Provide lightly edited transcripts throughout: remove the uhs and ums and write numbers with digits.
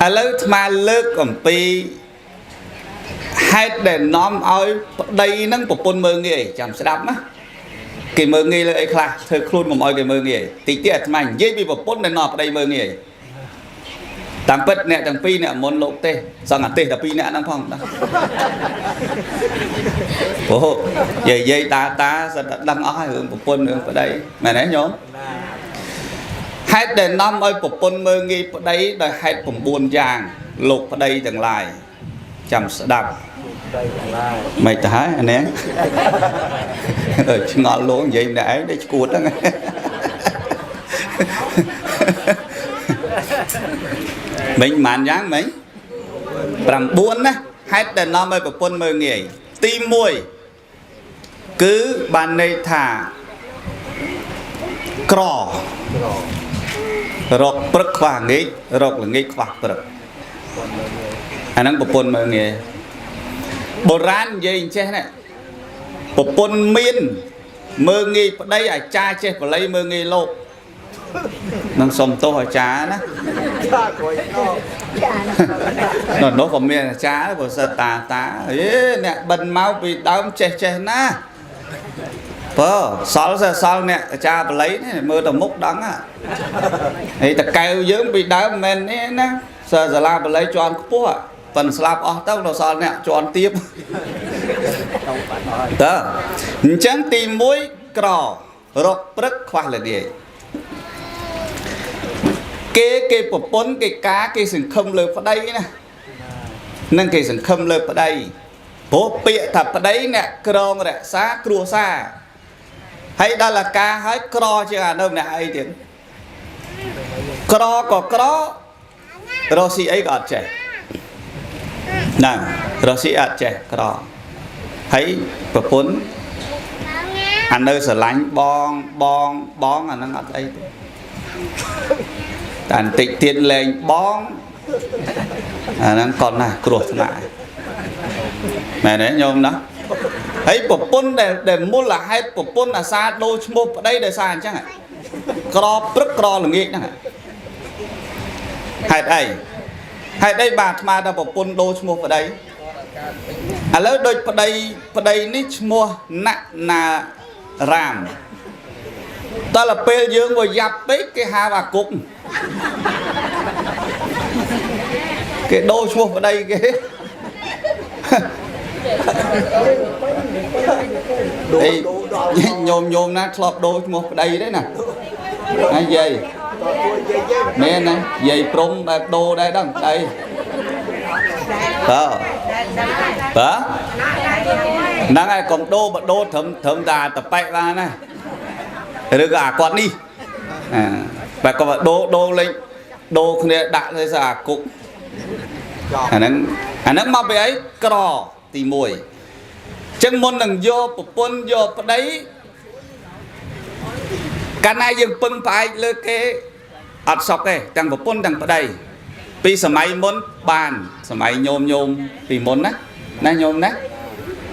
ឥឡូវអាត្មាលើកអំពីហេតុដែលនាំឲ្យប្តីនឹងប្រពន្ធមើងងាយចាំស្ដាប់ណាគេមើងងាយលើអីខ្លះធ្វើខ្លួនកុំឲ្យគេមើងងាយតិចទៀតអាត្មានិយាយពីប្រពន្ធដែលនាំប្តីមើងងាយតាមពិតអ្នកទាំងពីរអ្នកមុនលោកទេសសង្ឃទេសតែពីរអ្នកហ្នឹងផងណាព្រោះយាយយាយតាតាសិតតែដឹងអស់ហើយរឿងប្រពន្ធរឿងប្តីមែនទេញោមហេតុដែលនាំឲ្យប្រពន្ធមើងងាយប្តីដោយហេតុ9យ៉ាងលោកប្តីទាំងឡាយចាំស្ដាប់មិនទៅហើយអានេះឆ្ងល់លោកនិយាយម្នាក់ឯងដូចឈួតហ្នឹងមិញប៉ុន្មានយ៉ាងមិញ9ណាហេតុដែលនាំឲ្យប្រពន្ធមើងងាយទី1គឺបានន័យថាក្ររកព្រឹកខ្វះល្ងាចរកល្ងាចខ្វះព្រឹកអាហ្នឹងប្រពន្ធមើងងាយបុរាណនិយាយអញ្ចេះណាប្រពន្ធមានមើងងាយប្តីអាចារ្យចេះបល័យមើងងាយលោកនឹងសុំទោសអាចារ្យណានោះក៏មានអាចារ្យព្រោះសិតតាតាអេអ្នកបិណ្ឌមកពីដើមចេះចេះណាបើសល់សល់អ្នកអាចារ្យបល័យនេះមើលទៅមុខដឹងហើយតកែវយើងពីដើមមិនមែននេះណាសិស្សសាលាបល័យជាន់ខ្ពស់ប៉ិនស្លាប់អស់ទៅដល់សល់អ្នកជាន់ទាបតើអញ្ចឹងទី1ក្ររកព្រឹកខ្វះល្ងាចគេប្រពន្ធគេការគេសង្ឃឹមលើប្តីណានឹងគេសង្ឃឹមលើប្តីព្រោះពាក្យថាប្តីអ្នកក្រងរក្សាគ្រួសារហើយដល់អាការហើយក្រជាងអានៅម្នាក់អីទៀតក្រក៏ក្ររកស៊ីអីក៏អត់ចេះណារកស៊ីអត់ចេះក្រហើយប្រពន្ធអានៅស្រឡាញ់បងបងបងអានឹងអត់អីទេតែបន្តិចទៀតលែងបងអាហ្នឹងកន់ណាស់គ្រោះថ្នាក់មែនទេញោមណាហើយប្រពន្ធដែលមូលហេតុប្រពន្ធអាសាដូរឈ្មោះប្តីដោយសារអញ្ចឹងក្រព្រឹកក្រល្ងាចហ្នឹងហេតុអីហេតុអីបាទអាត្មាថាប្រពន្ធដូរឈ្មោះប្តីឥឡូវដូចប្តីនេះឈ្មោះណណារាមដល់ពេលយើងមកយ៉ាប់ពេកគេហៅអាគុកគេដូរឈ្មោះប្តីគេអីញោមញោមណាធ្លាប់ដូរឈ្មោះប្តីទេណាហើយយាយមែនណាយាយព្រំបែបដូរដែរដឹងប្តីតើបើហ្នឹងហើយកុំដូរបើដូរត្រឹមតែតប៉ែកបានណាឬក៏អាគាត់នេះបើក៏ដូរលេងដូរគ្នាដាក់ទៅសអាគុកអាហ្នឹងមកពីអីក្រទី1ចឹងមុននឹងយកប្រពន្ធយកប្តីកាលណាយើងពឹងផ្អែកលើគេអត់សុខទេទាំងប្រពន្ធទាំងប្តីពីសម័យមុនបានសម័យញោមញោមពីមុនណាណាញោមណា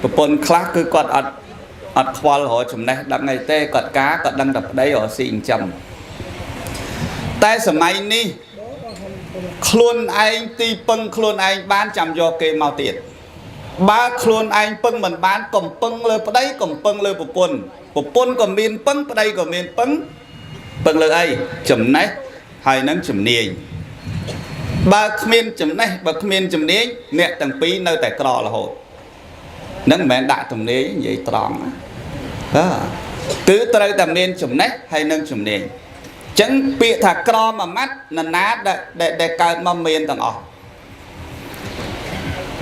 ប្រពន្ធខ្លះគឺគាត់អត់ខ្វល់រកចំណេះដឹងអីទេគាត់ការគាត់ដឹងតែប្តីរកស៊ីចិញ្ចឹមតែសម័យនេះខ្លួនឯងទីពឹងខ្លួនឯងបានចាំយកគេមកទៀតបើខ្លួនឯងពឹងមិនបានកុំពឹងលើប្តីកុំពឹងលើប្រពន្ធប្រពន្ធក៏មានពឹងប្តីក៏មានពឹងពឹងលើអីចំណេះហើយនឹងជំនាញបើគ្មានចំណេះបើគ្មានជំនាញអ្នកទាំងពីរនៅតែក្ររហូតនឹងមិនមែនដាក់ទំនាញនិយាយត្រង់ណាគឺត្រូវតែមានចំណេះហើយនឹងជំនាញចឹងពាក្យថាក្រមួយម៉ាត់នរណាដែលកើតមកមានទាំងអស់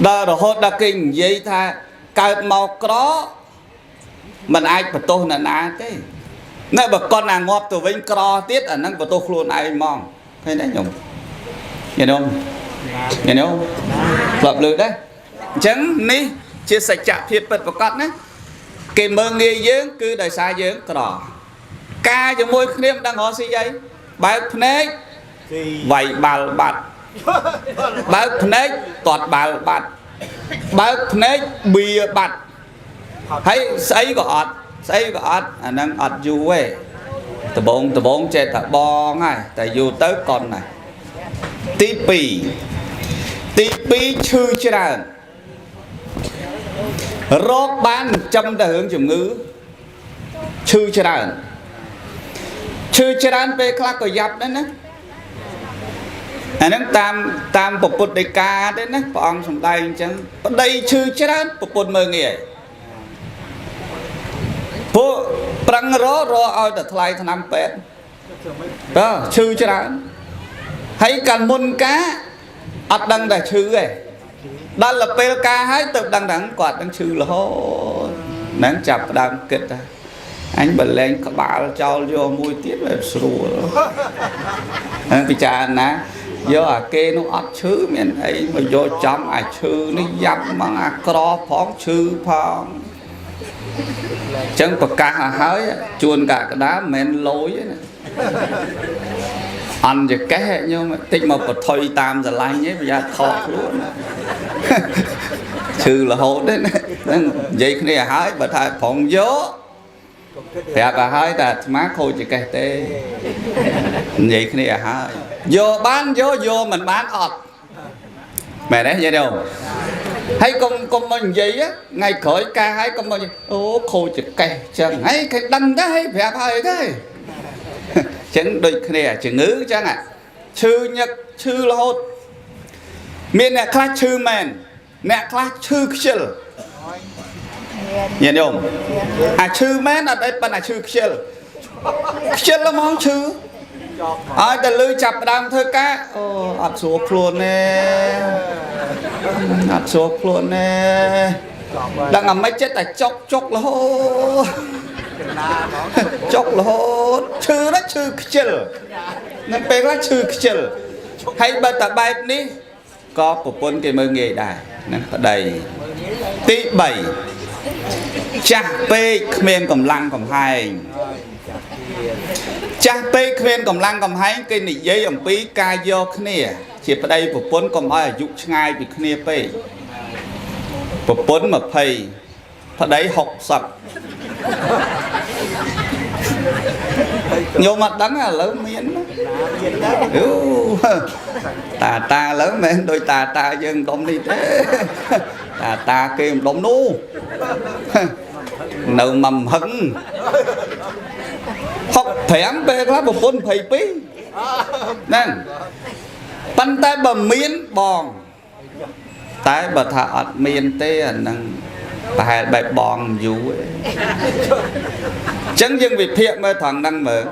ដល់រហូតដល់គេនិយាយថាកើតមកក្រមិនអាចបន្ទោសនរណាទេណែបើកន់អាងាប់ទៅវិញក្រទៀតអាហ្នឹងបន្ទោសខ្លួនឯងហ្មងឃើញទេញោមញោមញោមធ្លាប់លើដែរអញ្ចឹងនេះជាសច្ចភាពពិតប្រាកដណាគេមើងងាយយើងគឺដោយសារយើងក្រការជាមួយគ្នាមិនដឹងរកស៊ីអីបើកភ្នែកវាយបាល់បាត់បើកភ្នែកទាត់បាល់បាត់បើកភ្នែកបៀបាត់ហើយស្អីក៏អត់ស្អីក៏អត់អាហ្នឹងអត់យូរទេដបងដបងចេះតែបងហើយតែយូរទៅកន់ណាស់ទី2 ទី2ឈឺច្រើនរកបានចំតែរឿងជំងឺឈឺច្រើនឈឺច្រើនពេលខ្លះក៏យ៉ាប់ដែរណាអាហ្នឹងតាមពុទ្ធដីកាទេណាព្រះអង្គសំដែងអញ្ចឹងប្តីឈឺច្រើនប្រពន្ធមើលងាយពួកប្រឹងរកឲ្យតែថ្លៃថ្នាំពេទ្យតើឈឺច្រើនហើយកាលមុនការអត់ដឹងតែឈឺទេដល់ទៅពេលការហើយទៅដឹងថាគាត់នឹងឈឺរហូតហ្នឹងចាប់ផ្ដើមគិតថាអញបើលែងក្បាលចោលយកមួយទៀតវាស្រួលហ្នឹងពិចារណាយកអាគេនោះអត់ឈឺមានអីមកយកចំអាឈឺនេះយ៉ាប់ហ្មងអាក្រផងឈឺផងអញ្ចឹងប្រកាសឲ្យហើយជួនកក្កដាមិនមែនលយទេណាអន់ចកេះញោមតិចមកបថុយតាមស្រឡាញ់ឯងប្រយ័ត្នខកខ្លួនឈឺរហូតទេណាហ្នឹងនិយាយគ្នាឲ្យហើយបើថាប្រងយកប្រាប់ឲ្យហើយតែអាត្មាខូចចកេះទេនិយាយគ្នាឲ្យហើយយកបានយកមិនបានអត់មែនទេយាយញោមហើយកុំមកនិយាយថ្ងៃក្រោយការហើយកុំមកអូខូចចកេះចឹងហើយគេដឹងដែរហើយប្រាប់ហើយទេចឹងដូចគ្នាជំងឺចឹងឈឺញឹកឈឺរហូតមានអ្នកខ្លះឈឺមែនអ្នកខ្លះឈឺខ្ជិលញាតិញោមអាឈឺមែនអត់អីប៉ុន្តែឈឺខ្ជិលខ្ជិលហ្មងឈឺឲ្យតែលឺចាប់ផ្ដើមធ្វើការអូអត់ស្រួលខ្លួនទេអត់ស្រួលខ្លួនទេដឹងអាម៉េចចិត្តតែចុករហូតចុករហូតឈឺណាឈឺខ្ជិលនឹងពេលខ្លះឈឺខ្ជិលហើយបើតែបែបនេះក៏ប្រពន្ធគេមើលងាយដែរនឹងប្តីទី3ចាស់ពេកគ្មានកម្លាំងកំហែងចាស់ពេកគ្មានកម្លាំងកំហែងគេនិយាយអំពីការយកគ្នាជាប្តីប្រពន្ធកុំឲ្យអាយុឆ្ងាយពីគ្នាពេកប្រពន្ធ20ប្តី60ញោមអត់ដឹងឥឡូវមានអូតាតាឥឡូវមិនមែនដូចតាតាយើងដុំនេះទេតាតាគេដុំនោះនៅមួយហឹង65ពេលខ្លះប្រពន្ធ22ហ្នឹងប៉ុន្តែបើមានបងតែបើថាអត់មានទេអាហ្នឹងប្រហែលបែបបងយូរឯងចឹងយើងវិភាគមើលត្រង់ហ្នឹងមើល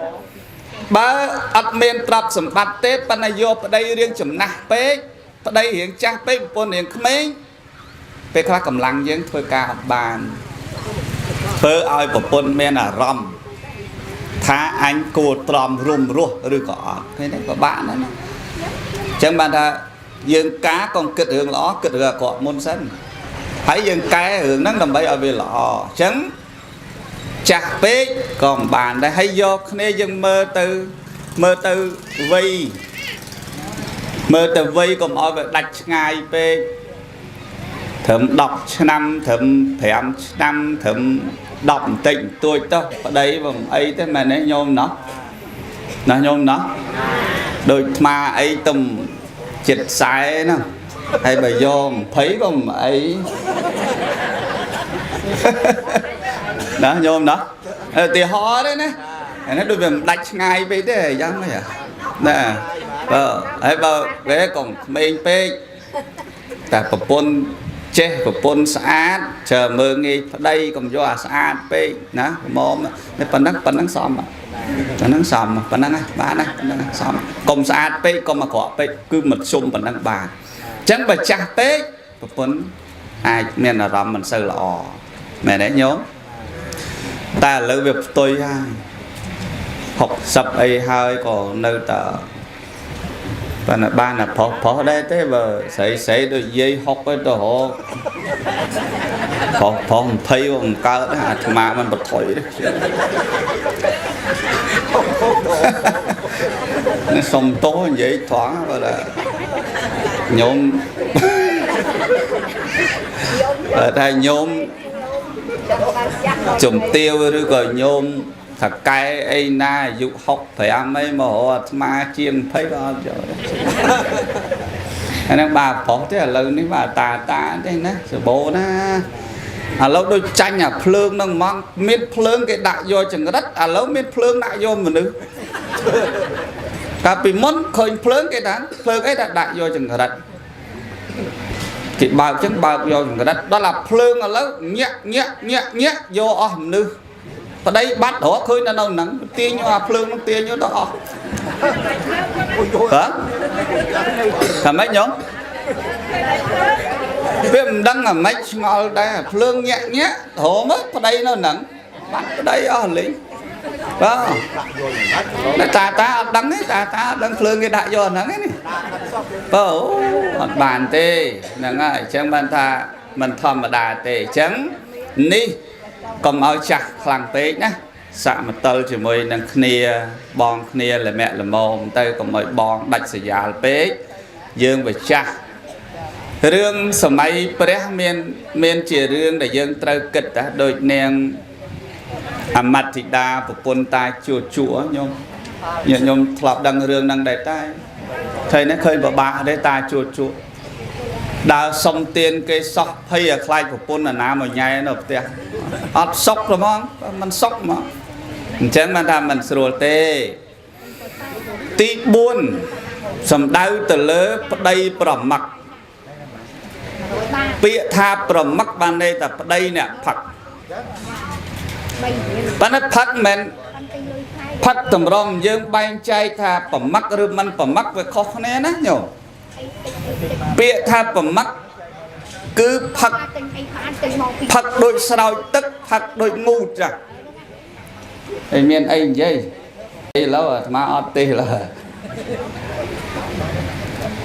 បើអត់មានទ្រព្យសម្បត្តិទេប៉ុន្តែយកប្តីរៀងចំណាស់ពេកប្តីរៀងចាស់ពេកប្រពន្ធរៀងក្មេងពេលខ្លះកម្លាំងយើងធ្វើការអត់បានធ្វើឲ្យប្រពន្ធមានអារម្មណ៍ថាអញគួរទ្រាំរុំរស់ឬក៏អត់ឃើញទេពិបាកណាស់ណាចឹងបានថាយើងការកុំគិតរឿងល្អគិតរឿងអាក្រក់មុនសិនហើយយើងកែរឿងហ្នឹងដើម្បីឲ្យវាល្អអញ្ចឹងចាស់ពេកក៏មិនបានដែរហើយយកគ្នាយើងមើលទៅវ័យមើលទៅវ័យកុំឲ្យវាដាច់ឆ្ងាយពេកត្រឹម10ឆ្នាំត្រឹម5ឆ្នាំត្រឹម10បន្តិចបន្តួចទៅប្តីបើមិនអីទេមែនទេញោមណោះណាញោមណោះដូចអាត្មាអីទំចិត្ត40ហ្នឹងហើយបើយក20ក៏មិនអីណាញោមណាឧទាហរណ៍ទេណាអានេះដូចវាមិនដាច់ឆ្ងាយពេកទេយ៉ាងម៉េចណាបើហើយបើគេកុំក្មេងពេកតែប្រពន្ធចេះប្រពន្ធស្អាតជើមើលងាយប្តីកុំយកអាស្អាតពេកណាហ្មងនេះប៉ុណ្ណឹងសមប៉ុណ្ណឹងសមប៉ុណ្ណឹងបានណាប៉ុណ្ណឹងសមកុំស្អាតពេកកុំអាក្រក់ពេកគឺមធ្យមប៉ុណ្ណឹងបានអញ្ចឹងបើចាស់ពេកប្រពន្ធអាចមានអារម្មណ៍មិនសូវល្អមែនទេញោមតែឥឡូវវាផ្ទុយហើយ60អីហើយក៏នៅតែប៉ុន្តែបានតែប្រុសដែរទេបើស្រីដូចយាយ60ទៅរកប្រុស20ក៏មិនកើតដែរអាត្មាមិនបថុយទេនេះសុំទោសនិយាយត្រង់បើថាញោមបើថាញោមជំទាវឬក៏ញោមថកែអីណាអាយុ65អីមករកអាត្មាជាង20ក៏អត់យកដែរ អាហ្នឹងបាទប្រុសទេឥឡូវនេះបាទតាតាទេណាសបោណាឥឡូវដូចចាញ់អាភ្លើងហ្នឹងហ្មងមានភ្លើងគេដាក់យកចង្រិតឥឡូវមានភ្លើងដាក់យកមនុស្សកាលពីមុនឃើញភ្លើងគេថាភ្លើងអីដាក់យកចង្រិតគេបើកចឹងបើកយកចង្រិតដល់អាភ្លើងឥឡូវញាក់ញាក់ញាក់ញាក់យកអស់មនុស្សប្តីបាត់រកឃើញនៅហ្នឹងទាញយកអាភ្លើងហ្នឹងទាញយកទៅអស់ហ៎ថាម៉េចញោមវាមិនដឹងអាម៉េចឆ្ងល់ដែរភ្លើងញាក់ញាក់រមកប្តីនៅហ្នឹងបាត់ប្តីអស់លេងបាទតាតាអត់ដឹងទេតាតាអត់ដឹងភ្លើងគេដាក់យកហ្នឹងទេនេះបើអត់បានទេហ្នឹងហើយអញ្ចឹងបានថាមិនធម្មតាទេអញ្ចឹងនេះកុំឲ្យចាស់ខ្លាំងពេកណាសមតុលជាមួយនឹងគ្នាបងគ្នាល្មាក់ល្មមទៅកុំឲ្យបងដាច់ស្រយាលពេកយើងវាចាស់រឿងសម័យព្រះមានជារឿងដែលយើងត្រូវគិតតាដូចនាងអមត្ថិតាប្រពន្ធតាជួជួញោមញាតិញោមធ្លាប់ដឹងរឿងហ្នឹងដែរតែឃើញណាឃើញពិបាកទេតាជួជួដើរសុំទានគេសោះភ័យឲ្យខ្លាចប្រពន្ធអាណាមកញ៉ែនៅផ្ទះអត់សុកហ្មងមិនសុកហ្មងអញ្ចឹងបានថាមិនស្រួលទេទី4សំដៅទៅលើប្តីប្រមឹកពាក្យថាប្រមឹកបានន័យថាប្តីអ្នកផឹកប៉ុន្តែផឹកមិនផឹកតម្រុំយើងបែងចែកថាប្រមឹកឬមិនប្រមឹកវាខុសគ្នាណាញោមពាក្យថាប្រមឹកគឺផឹកផឹកដូចស្រោចទឹកផឹកដូចងូតចាស់ហើយមានអីនិយាយឥឡូវអាត្មាអត់ទេឥឡូវ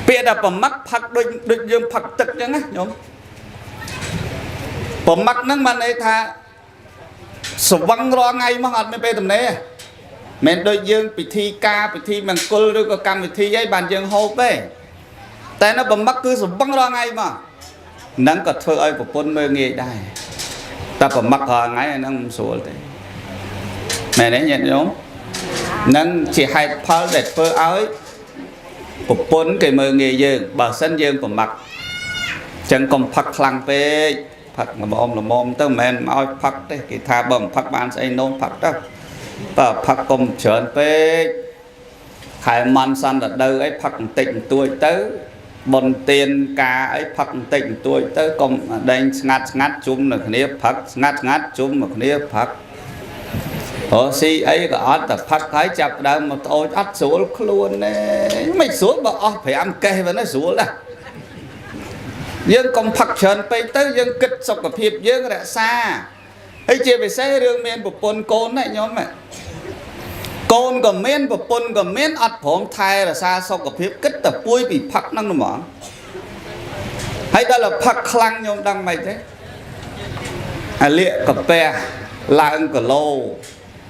ពាក្យថាប្រមឹកផឹកដូចយើងផឹកទឹកចឹងណាញោមប្រមឹកហ្នឹងបានន័យថាស្វឹងរាល់ថ្ងៃមកអត់មានពេលទំនេរមិនដូចយើងពិធីការពិធីមង្គលឬក៏កម្មវិធីអីបានយើងហូបទេតែនៅប្រមឹកគឺស្វឹងរាល់ថ្ងៃមកហ្នឹងក៏ធ្វើឲ្យប្រពន្ធមើលងាយដែរតែប្រមឹករាល់ថ្ងៃហ្នឹងមិនស្រួលទេមែនទេញាតិញោមហ្នឹងជាហេតុផលដែលធ្វើឲ្យប្រពន្ធគេមើលងាយយើងបើសិនយើងប្រមឹកចឹងកុំផឹកខ្លាំងពេកផឹកល្មមល្មមទៅមិនមែនឲ្យផឹកទេគេថាបើមិនផឹកបានស្អីនោមផឹកទៅបើផឹកកុំច្រើនពេកខែមន់សន្តិដូវអីផឹកបន្តិចបន្តួចទៅបុណ្យទានការអីផឹកបន្តិចបន្តួចទៅកុំដេញស្ងាត់ស្ងាត់ជុំនៅគ្នាផឹកស្ងាត់ស្ងាត់ជុំនៅគ្នាផឹកអូស៊ីអីក៏អត់តែផឹកហើយចាប់ដើមមកត្អូចអត់ស្រួលខ្លួនទេមិនស្រួលបើអស់5កេះវិញស្រួលដែរយើងកុំផឹកច្រើនពេកទៅយើងគិតសុខភាពយើងរក្សាហើយជាពិសេសរឿងមានប្រពន្ធកូនណាញោមកូនក៏មានប្រពន្ធក៏មានអត់ព្រមថែរក្សាសុខភាពគិតតែពួយពីផឹកហ្នឹងហ្មងហើយដល់ផឹកខ្លាំងញោមដឹងមិនទេអាលៀកកាពះឡើងគីឡូ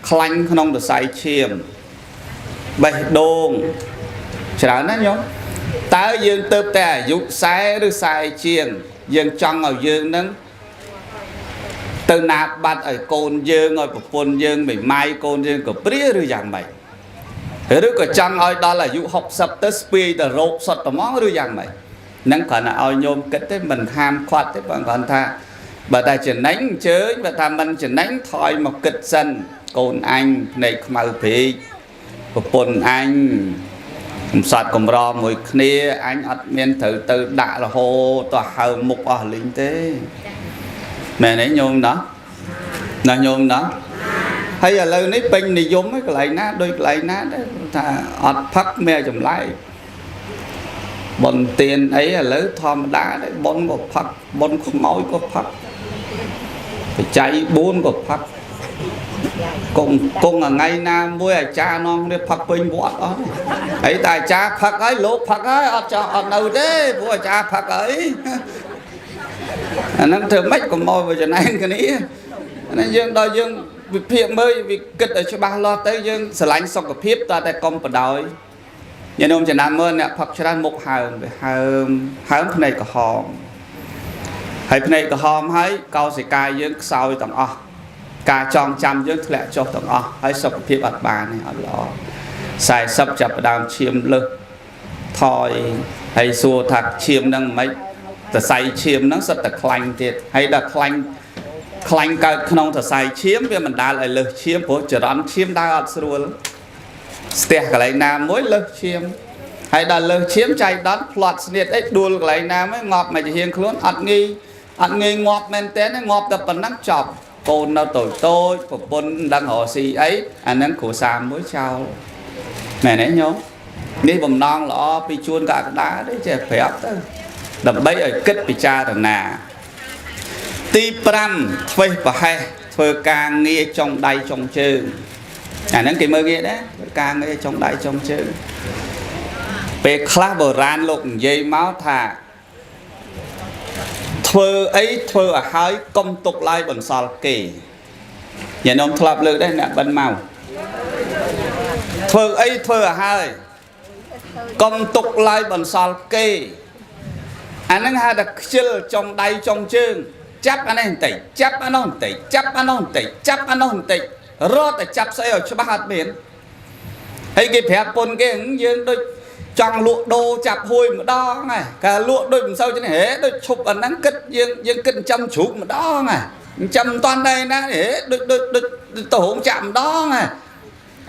ខ្លាញ់ក្នុងសរសៃឈាមបេះដូងច្រើនណាស់ញោមតើយើងទៅតែអាយុ40ឬ40ជាងយើងចង់ឲ្យយើងនឹងទៅណាបាត់ឲ្យកូនយើងឲ្យប្រពន្ធយើងមិនម៉ាយកូនយើងក៏ព្រាឬយ៉ាងម៉េចឬក៏ចង់ឲ្យដល់អាយុ60ទៅស្ពាយទៅរោគសុទ្ធត្មងឬយ៉ាងម៉េចហ្នឹងគ្រាន់តែឲ្យញោមគិតទេមិនហាមឃាត់ទេបើគ្រាន់ថាបើតែចំណេញអញ្ជើញបើថាមិនចំណេញថយមកគិតសិនកូនអញភ្នែកខ្មៅព្រីកប្រពន្ធអញកំសត់កំរមួយគ្នាអញអត់មានត្រូវទៅដាក់រហូតទៅហើមុខអស់លីងទេមែនទេញោមណោះណាញោមណោះហើយឥឡូវនេះពេញនិយមហើយកន្លែងណាដូចកន្លែងណាដែរថាអត់ផឹកមានចម្លែកបុណ្យទានអីឥឡូវធម្មតាដែរបុណ្យក៏ផឹកបុណ្យខ្មោចក៏ផឹកបច្ច័យ4ក៏ផឹកគង់ថ្ងៃណាមួយអាចារ្យនងនេះផឹកពេញវត្តអស់ហើយតែអាចារ្យផឹកហើយលោកផឹកហើយអត់ចោះអត់នៅទេព្រោះអាចារ្យផឹកហើយអាហ្នឹងធ្វើម៉េចកុំមកចំណែងគ្នាអាហ្នឹងយើងដល់យើងវិភាគមើលវាគិតឲ្យច្បាស់លាស់ទៅយើងស្រឡាញ់សុខភាពតើតែកុំបដោយញាតិញោមចំណាំមើលអ្នកផឹកច្រើនមុខហើមវាហើមហើមភ្នែកក្រហមហើយភ្នែកក្រហមហើយកោសិកាយើងខ្សោយទាំងអស់ការចងចាំយើងធ្លាក់ចុះទាំងអស់ហើយសុខភាពអត់បានទេអត់ល្អ40ចាប់ផ្ដើមឈាមលើសថយ ហើយសួរថាឈាមហ្នឹងមិនសរសៃឈាមហ្នឹងសិតតែខ្លាញ់ទៀតហើយដល់ខ្លាញ់ខ្លាញ់កើតក្នុងសរសៃឈាមវាបណ្ដាលឲ្យលើសឈាមព្រោះចរន្តឈាមដើរអត់ស្រួលស្ទះកន្លែងណាមួយលើសឈាមហើយដល់លើសឈាមចៃដន្យផ្លាត់ស្នៀតអីដួលកន្លែងណាមួយងាប់មកជាហៀងខ្លួនអត់ងាយអត់ងាយងាប់មែនតើងាប់តែប៉ុណ្ណឹងចប់កូននៅតូចតូចប្រពន្ធមិនដឹងរកស៊ីអីអាហ្នឹងគ្រួសារមួយចោលមែនទេញោមនេះបំណងល្អពីជួនកក្កដាទេចេះប្រាប់ទៅដើម្បីឲ្យគិតពិចារណាទី5ធ្វេសប្រហែសធ្វើការងារចុងដៃចុងជើងអាហ្នឹងគេមើលងាយដែរធ្វើការងារចុងដៃចុងជើងពេលខ្លះបុរាណលោកនិយាយមកថាធ្វើអីធ្វើឲ្យហើយកុំទុកឡើយបន្សល់គេញាតិញោមធ្លាប់លើកដែរអ្នកបិណ្ឌមកធ្វើអីធ្វើឲ្យហើយកុំទុកឡើយបន្សល់គេអាហ្នឹងហៅថាខ្ជិលចុងដៃចុងជើងចាប់អានេះបន្តិចចាប់អានោះបន្តិចចាប់អានោះបន្តិចចាប់អានោះបន្តិចរត់តែចាប់ស្អីឲ្យច្បាស់អត់មានហើយគេប្រាប់ពុនគេយើងដូចចង់លក់ដូរចាប់ហួយម្ដងហ៎កាលក់ដូចមិនសូវចឹងហេដូចឈប់អាហ្នឹងគិតយើងយើងគិតចាំជ្រូកម្ដងហ៎ចាំមិនតាន់ដែរណាហេដូចដូចដូចទៅរោងចាក់ម្ដងហ៎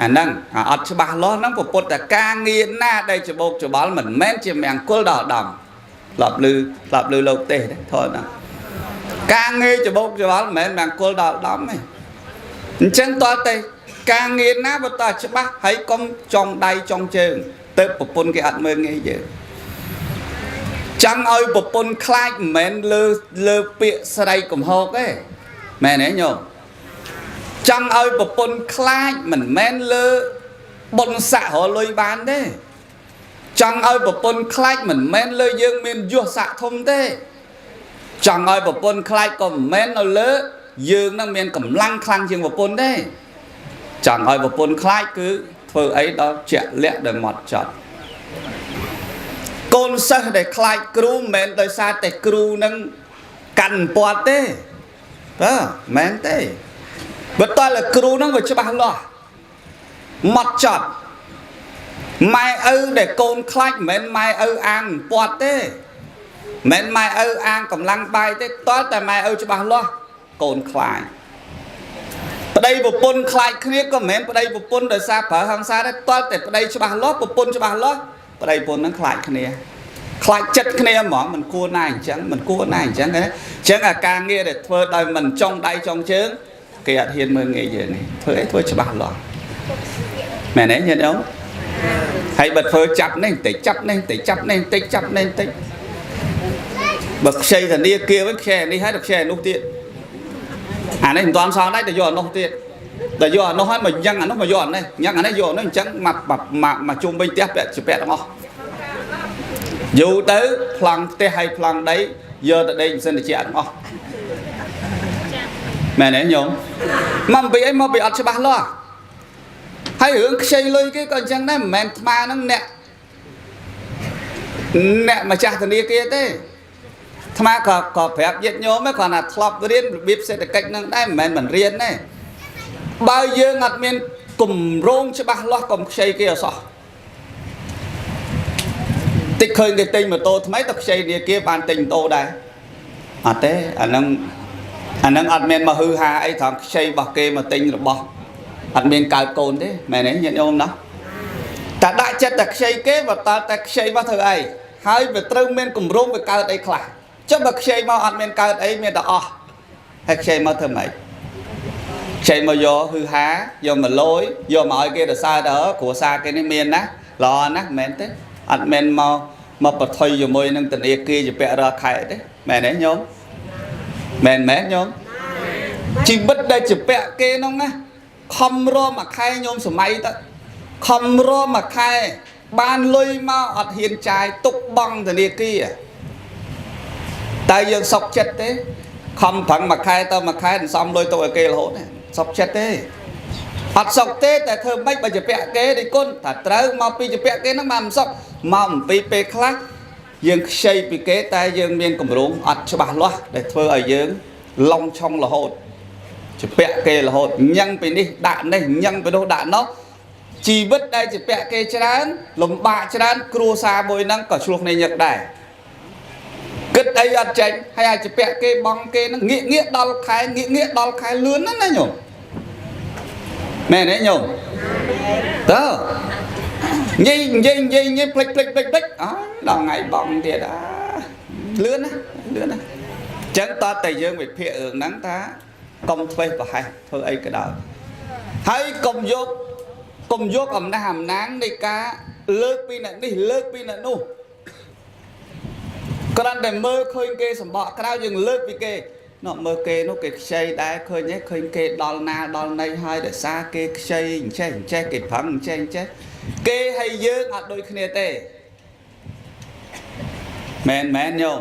អាហ្នឹងអត់ច្បាស់លាស់ហ្នឹងពុទ្ធតែការងារណាដែលច្បោកច្បល់មិនមែនជាមង្គលដល់អាដាមធ្លាប់ឮធ្លាប់ឮលោកទេសទេថតហ្នឹងការងារច្បោកច្បល់មិនមែនមង្គលដល់អាដាមទេអញ្ចឹងតើតែការងារណាបើតើច្បាស់ហើយកុំចង់ដៃចង់ជើងទៅប្រពន្ធគេអត់មើលងាយយើងចង់ឲ្យប្រពន្ធខ្លាចមិនមែនលើលើពាក្យស្រែកកំហកទេមែនទេញោមចង់ឲ្យប្រពន្ធខ្លាចមិនមែនលើបុណ្យស័ក្តិរលុយបានទេចង់ឲ្យប្រពន្ធខ្លាចមិនមែនលើយើងមានយសស័ក្តិធំទេចង់ឲ្យប្រពន្ធខ្លាចក៏មិនមែននៅលើយើងនឹងមានកម្លាំងខ្លាំងជាងប្រពន្ធទេចង់ឲ្យប្រពន្ធខ្លាចគឺធ្វើអីដល់ជាក់លាក់ដោយម៉ត់ចត់កូនសិស្សដែលខ្លាចគ្រូមិនមែនដោយសារតែគ្រូនឹងកាន់ពាត់ទេបាទមែនទេបើតើគ្រូនឹងវាច្បាស់លាស់ម៉ត់ចត់ម៉ែឪដែលកូនខ្លាចមិនមែនម៉ែឪអាងពាត់ទេមិនមែនម៉ែឪអាងកម្លាំងបាយទេតើតែម៉ែឪច្បាស់លាស់កូនខ្លាចប្តីប្រពន្ធខ្លាចគ្នាក៏មិនមែនប្តីប្រពន្ធដោយសារប្រើហិង្សាទេតើតែប្តីច្បាស់លាស់ប្រពន្ធច្បាស់លាស់ប្តីប្រពន្ធនឹងខ្លាចគ្នាខ្លាចចិត្តគ្នាហ្មងមិនគួរណាអញ្ចឹងមិនគួរណាអញ្ចឹងទេអញ្ចឹងអាការងារដែលធ្វើដោយមិនចង់ដៃចង់ជើងគេអត់ហ៊ានមើលងាយយើងទេធ្វើអីធ្វើច្បាស់លាស់មែនទេញាតិញោមហើយបើធ្វើចាប់នេះបន្តិចចាប់នេះបន្តិចចាប់នេះបន្តិចចាប់នេះបន្តិចបើខ្ចីធនាគារវិញខ្ចីអានេះហើយទៅខ្ចីអានោះទៀតអានេះមិនទាន់សងដែរទៅយកអានោះទៀតដល់យកអានោះហើយមកញ៉ាំងអានោះមកយកអានេះញ៉ាំងអានេះយកអានោះអញ្ចឹងមកមកជុំវិញផ្ទះពាក់ជាពាក់ទាំងអស់យូរទៅប្លង់ផ្ទះហើយប្លង់ដីយកទៅដេកម៉ាស៊ីនត្រជាក់ទាំងអស់មែនទេញោមមកពីអីមកពីអត់ច្បាស់លាស់ហើយរឿងខ្ចីលុយគេក៏អញ្ចឹងដែរមិនមែនថ្មហ្នឹងអ្នកអ្នកម្ចាស់ធនាគារទេថ្មក៏ក៏ប្រាប់ញាតិញោមគ្រាន់តែធ្លាប់រៀនរបៀបសេដ្ឋកិច្ចហ្នឹងដែរមិនមែនមិនរៀនទេបើយើងអត់មានគម្រោងច្បាស់លាស់កុំខ្ចីគេអសោះតិចឃើញគេទិញម៉ូតូថ្មីទៅខ្ចីធនាគារបានទិញម៉ូតូដែរអត់ទេអាហ្នឹងអាហ្នឹងអត់មានមកហឺហាអីត្រង់ខ្ចីរបស់គេមកទិញរបស់អត់មានកើតកូនទេមែនទេញាតិញោមណាតែដាក់ចិត្តតែខ្ចីគេបើតើតែខ្ចីមកធ្វើអីហើយវាត្រូវមានគម្រោងវាកើតអីខ្លះចុះបើខ្ចីមកអត់មានកើតអីមានតែអស់ហើយខ្ចីមកធ្វើម៉េចខ្ចីមកយកហឺហាយកមកលយយកមកឲ្យគេរសើរទៅគ្រួសារគេនេះមានណាល្អណាស់មែនទេអត់មានមកមកប្រថុយជាមួយនឹងធនាគារជាពាក់រាល់ខែទេមែនទេញោមមែនមែនញោមជីវិតដែលជាពាក់គេនោះណាខំរមមួយខែញោមសម័យទៅខំរមមួយខែបានលុយមកអត់ហ៊ានចាយទុកបង់ធនាគារតែយើងសុកចិត្តទេខំប្រឹងមួយខែទៅមួយខែសំលុយទុកឲ្យគេរហូតសុកចិត្តទេអត់សុកទេតែធ្វើម៉េចបើជាពាក់គេទេគុណថាត្រូវមកពីជាពាក់គេហ្នឹងមកមិនសុកមកអំពីពេលខ្លះយើងខ្ចីពីគេតែយើងមានគម្រោងអត់ច្បាស់លាស់ដែលធ្វើឲ្យយើងឡងឆុងរហូតជាពាក់គេរហូតញ៉ាំងពីនេះដាក់នេះញ៉ាំងពីនោះដាក់នោះ ជីវិតដែលជាពាក់គេច្រើនលំបាកច្រើនគ្រួសារមួយហ្នឹងក៏ឆ្លោះគ្នាញឹកដែរគិតអីអត់ចេញហើយអាចជាពាក់គេបងគេហ្នឹងងាកងាកដល់ខែងាកងាកដល់ខែលឿនណាស់ណាញោមមែនទេញោមតើនិយាយនិយាយនិយាយនិយាយផ្លិចផ្លិចផ្លិចផ្លិចអើដល់ថ្ងៃបងទៀតអាលឿនណាលឿនណាអញ្ចឹងតើតែយើងវិភាគរឿងហ្នឹងថាកុំធ្វេសប្រហែសធ្វើអីក៏ដោយហើយកុំយកកុំយកអំណះអំណាងនៃការលើកពីអ្នកនេះលើកពីអ្នកនោះគ្រាន់តែមើលឃើញគេសម្បកក្រៅយើងលើកពីគេនោះមើលគេនោះគេខ្ចីដែរឃើញទេឃើញគេដល់ណាដល់ណីហើយដោយសារគេខ្ចីអញ្ចេះអញ្ចេះគេប្រឹងអញ្ចេះអញ្ចេះគេហើយយើងអត់ដូចគ្នាទេមែនមែនញោម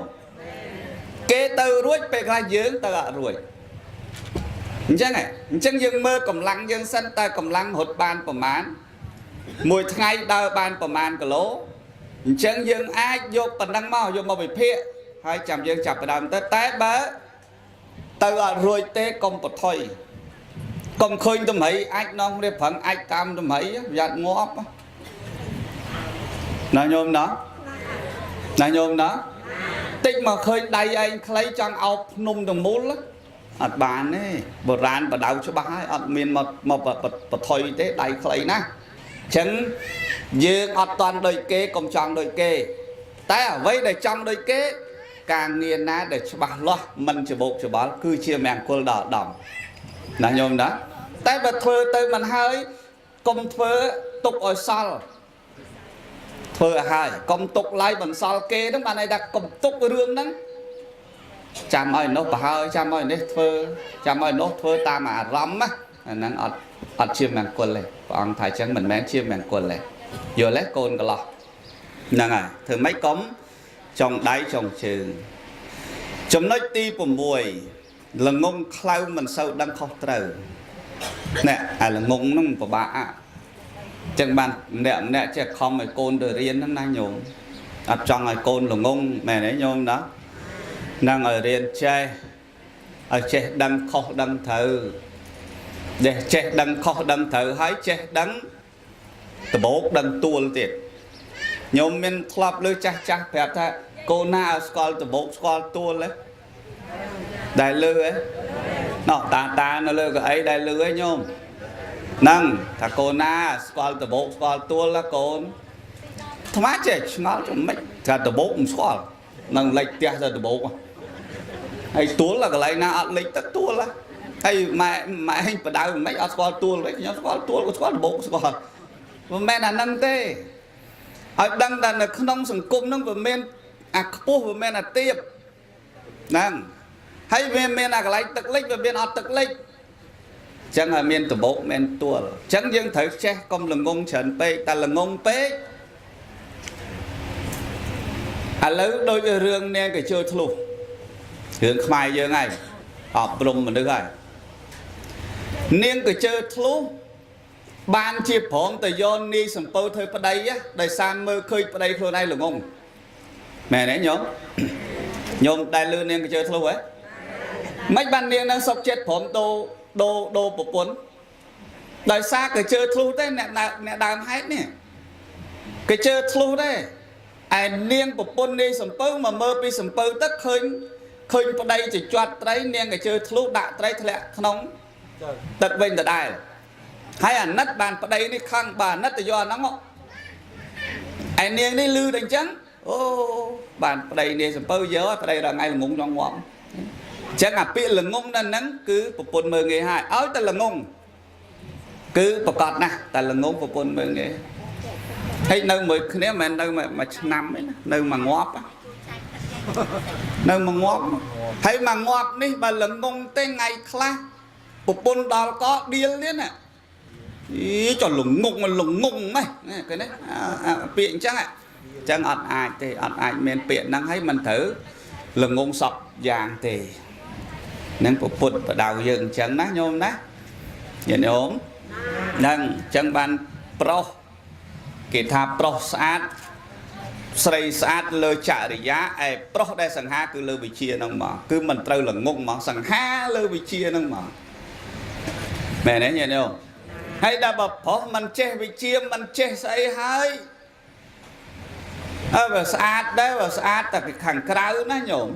គេទៅរួចពេលខ្លះយើងទៅអត់រួចអញ្ចឹងហ៎អញ្ចឹងយើងមើលកម្លាំងយើងសិនតើកម្លាំងរត់បានប្រមាណមួយថ្ងៃដើរបានប្រមាណគីឡូអញ្ចឹងយើងអាចយកប៉ុណ្ណឹងមកយកមកវិភាគហើយចាំយើងចាប់ផ្ដើមទៅតែបើទៅអត់រួចទេកុំប្រថុយកុំឃើញតម្រៃអាចនងគ្នាប្រឹងអាចតាមតម្រៃយ៉ាត់ងាប់ណាញោមណាណាញោមណាតិចមកឃើញដៃឯងខ្លីចង់អោបភ្នំទាំងមូលអត់បានទេបុរាណបដៅច្បាស់ហើយអត់មានមកមកប្រថុយទេដៃខ្លីណាស់អញ្ចឹងយើងអត់តាន់ដូចគេកុំចង់ដូចគេតែអ្វីដែលចង់ដូចគេការងារណាដែលច្បាស់លាស់មិនច្បោកច្បល់គឺជាមង្គលដល់ឧត្តមណាញោមណាតែបើធ្វើទៅមិនហើយកុំធ្វើទុកឲ្យសល់ធ្វើឲ្យហើយកុំទុកឡើយបន្សល់គេហ្នឹងបានន័យថាកុំទុករឿងហ្នឹងចាំឲ្យនោះប្រហើយចាំឲ្យនេះធ្វើចាំឲ្យនោះធ្វើតាមអារម្មណ៍ណាអាហ្នឹងអត់អត់ជាមង្គលទេព្រះអង្គថាអញ្ចឹងមិនមែនជាមង្គលទេយល់ទេកូនកន្លោះហ្នឹងហើយធ្វើម៉េចកុំចុងដៃចុងជើងចំណុចទី6ល្ងងខ្លៅមិនសូវដឹងខុសត្រូវណែអាល្ងងហ្នឹងពិបាកអញ្ចឹងបានម្នាក់ម្នាក់ចេះខំឲ្យកូនទៅរៀនហ្នឹងណាញោមអត់ចង់ឲ្យកូនល្ងងមែនទេញោមណាហ្នឹងឲ្យរៀនចេះឲ្យចេះដឹងខុសដឹងត្រូវចេះចេះដឹងខុសដឹងត្រូវហើយចេះដឹងដបោកដឹងទួលទៀតញោមមានធ្លាប់លើចាស់ចាស់ប្រាប់ថាកូនណាឲ្យស្គាល់ដបោកស្គាល់ទួលទេដែលលើហ៎ណោះតាតានៅលើកៅអីដែលលើហ៎ញោមហ្នឹងថាកូនណាស្គាល់ដបោកស្គាល់ទួលណាកូនអាត្មាចេះឆ្ងល់ទៅមិនថាដបោកមិនស្គាល់នឹងលិចផ្ទះទៅដបោកហើយទួលកន្លែងណាអត់លិចទឹកទួលហើយម៉ែម៉ែឯងបដៅមិនអត់ស្គាល់ទួលវិញខ្ញុំស្គាល់ទួលក៏ស្គាល់ដបោកស្គាល់មិនមែនអាហ្នឹងទេឲ្យដឹងថានៅក្នុងសង្គមហ្នឹងវាមានអាខ្ពស់វាមានអាទាបហ្នឹងហើយវាមានអាកន្លែងទឹកលិចវាមានអត់ទឹកលិចអញ្ចឹងឲ្យមានដបោកមានទួលអញ្ចឹងយើងត្រូវចេះកុំល្ងងច្រើនពេកតែល្ងងពេកឥឡូវដូចរឿងនាងកជើធ្លុះរឿងខ្មែរយើងហើយអប់រំមនុស្សហើយនាងកជើធ្លុះបានជាព្រមទៅយកនាយសំពៅធ្វើប្តីដោយសារមើលឃើញប្តីខ្លួនឯងល្ងងមែនទេញោមញោមដែលលឺនាងកជើធ្លុះហ៎មិនបាននាងនឹងសុកចិត្តព្រមដូរដូរដូរប្រពន្ធដោយសារកជើធ្លុះទេអ្នកអ្នកដើមហេតុនេះកជើធ្លុះទេឯនាងប្រពន្ធនាយសំពៅមកមើលពីសំពៅទឹកឃើញឃើញប្តីជាជាត់ត្រីនាងកជើធ្លុះដាក់ត្រីធ្លាក់ក្នុងទឹកវិញដដែលហើយអាណិតបានប្តីនេះខឹងបាទអាណិតទៅយកអាហ្នឹងឯនាងនេះលឺតែអញ្ចឹងអូបានប្តីនាយសំពៅយកឲ្យប្តីរងថ្ងៃល្ងងចង់ងាប់អញ្ចឹងអាពាក្យល្ងងនៅហ្នឹងគឺប្រពន្ធមើលងាយហើយឲ្យតែល្ងងគឺប្រកាសណាស់តែល្ងងប្រពន្ធមើលងាយហើយនៅមួយគ្នាមិនមែននៅមួយឆ្នាំទេណានៅមួយងាប់នៅមួយងាប់ហើយមួយងាប់នេះបើល្ងងទេថ្ងៃខ្លះប្រពន្ធដល់កដៀលទៀតណាអីចុះល្ងងល្ងងម៉េះគេនេះពាក្យអញ្ចឹងអញ្ចឹងអត់អាចទេអត់អាចមានពាក្យហ្នឹងហើយមិនត្រូវល្ងងសពយ៉ាងទេនឹងពពុទ្ធបដៅយើងអញ្ចឹងណាញោមណាញាតិញោមហ្នឹងអញ្ចឹងបានប្រុសគេថាប្រុសស្អាតស្រីស្អាតលើចរិយាឯប្រុសដែលសង្ហាគឺលើវិជាហ្នឹងមកគឺមិនត្រូវល្ងងមកសង្ហាលើវិជាហ្នឹងមកមែនទេញាតិញោម ហើយដល់បើប្រុសមិនចេះវិជាមិនចេះស្អីហើយអើវាស្អាតដែរវាស្អាតតែពីខាងក្រៅណាញោម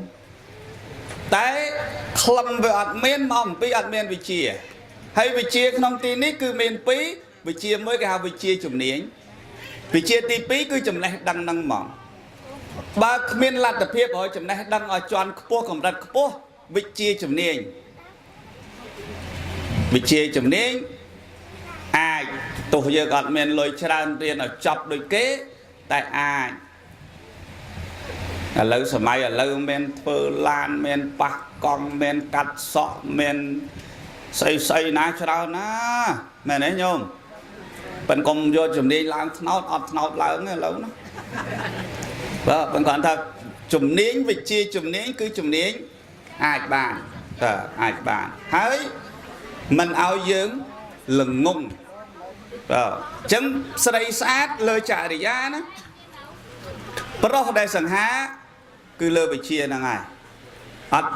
តែក្លឹមវាអត់មានមកអំពីអត់មានវិជាហើយវិជាក្នុងទីនេះគឺមានពីរវិជាមួយគេហៅវិជាជំនាញវិជាទី2គឺចំណេះដឹងហ្នឹងហ្មងបើគ្មានលទ្ធភាពឲ្យចំណេះដឹងឲ្យជាន់ខ្ពស់កម្រិតខ្ពស់វិជាជំនាញវិជាជំនាញអាចទោះយើងអត់មានលុយច្រើនរៀនឲ្យចប់ដូចគេតែអាចឥឡូវសម័យឥឡូវមានធ្វើឡានមានប៉ះកង់មានកាត់សក់មានស្អីស្អីណាច្រើនណាមែនទេញោមប៉ិនកុំយកជំនាញឡើងថ្នោតអត់ថ្នោតឡើងទេឥឡូវណាបាទប៉ុន្តែគាត់ថាជំនាញវិជ្ជាជំនាញគឺជំនាញអាចបានតើអាចបានហើយមិនឲ្យយើងល្ងងបាទអញ្ចឹងស្រីស្អាតលើចរិយាណាប្រុសដែលសង្ហាគឺលើវិជ្ជាហ្នឹងហើយអត់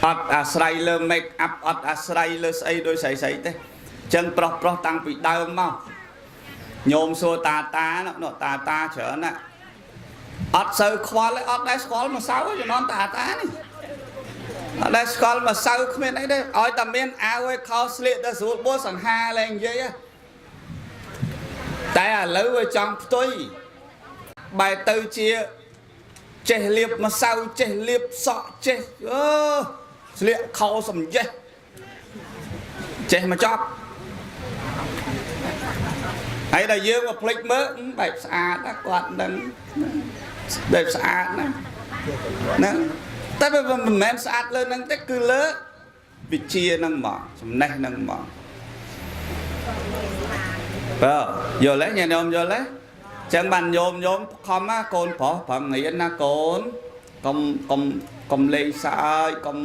អត់អាស្រ័យលើ make up អត់អាស្រ័យលើស្អីដោយស្អីស្អីទេអញ្ចឹងប្រុសប្រុសតាំងពីដើមមកញោមសួរតាតានោះតាតាច្រើនណាអត់សូវខ្វល់ទេអត់ដែលស្គាល់ម្សៅជំនាន់តាតានេះអត់ដែលស្គាល់ម្សៅគ្មានអីទេឲ្យតែមានអាវឲ្យខោស្លៀកទៅស្រួលបួសង្ហាលែងនិយាយតែឥឡូវវាចង់ផ្ទុយបែរទៅជាចេះលាបម្សៅចេះលាបសក់ចេះអឺស្លៀកខោសំយេះចេះមកចប់ហើយដល់យើងមកភ្លេចមើលបែបស្អាតណាគាត់នឹងបែបស្អាតណាហ្នឹងតែវាមិនមែនស្អាតលើហ្នឹងទេគឺលើវិជាហ្នឹងហ្មងចំណេះហ្នឹងហ្មងបើយល់ទេញាតិញោមយល់ទេចឹងបានញោមញោមខំណាកូនប្រុសប្រឹងរៀនណាកូនកុំកុំកុំលេងសើចកុំ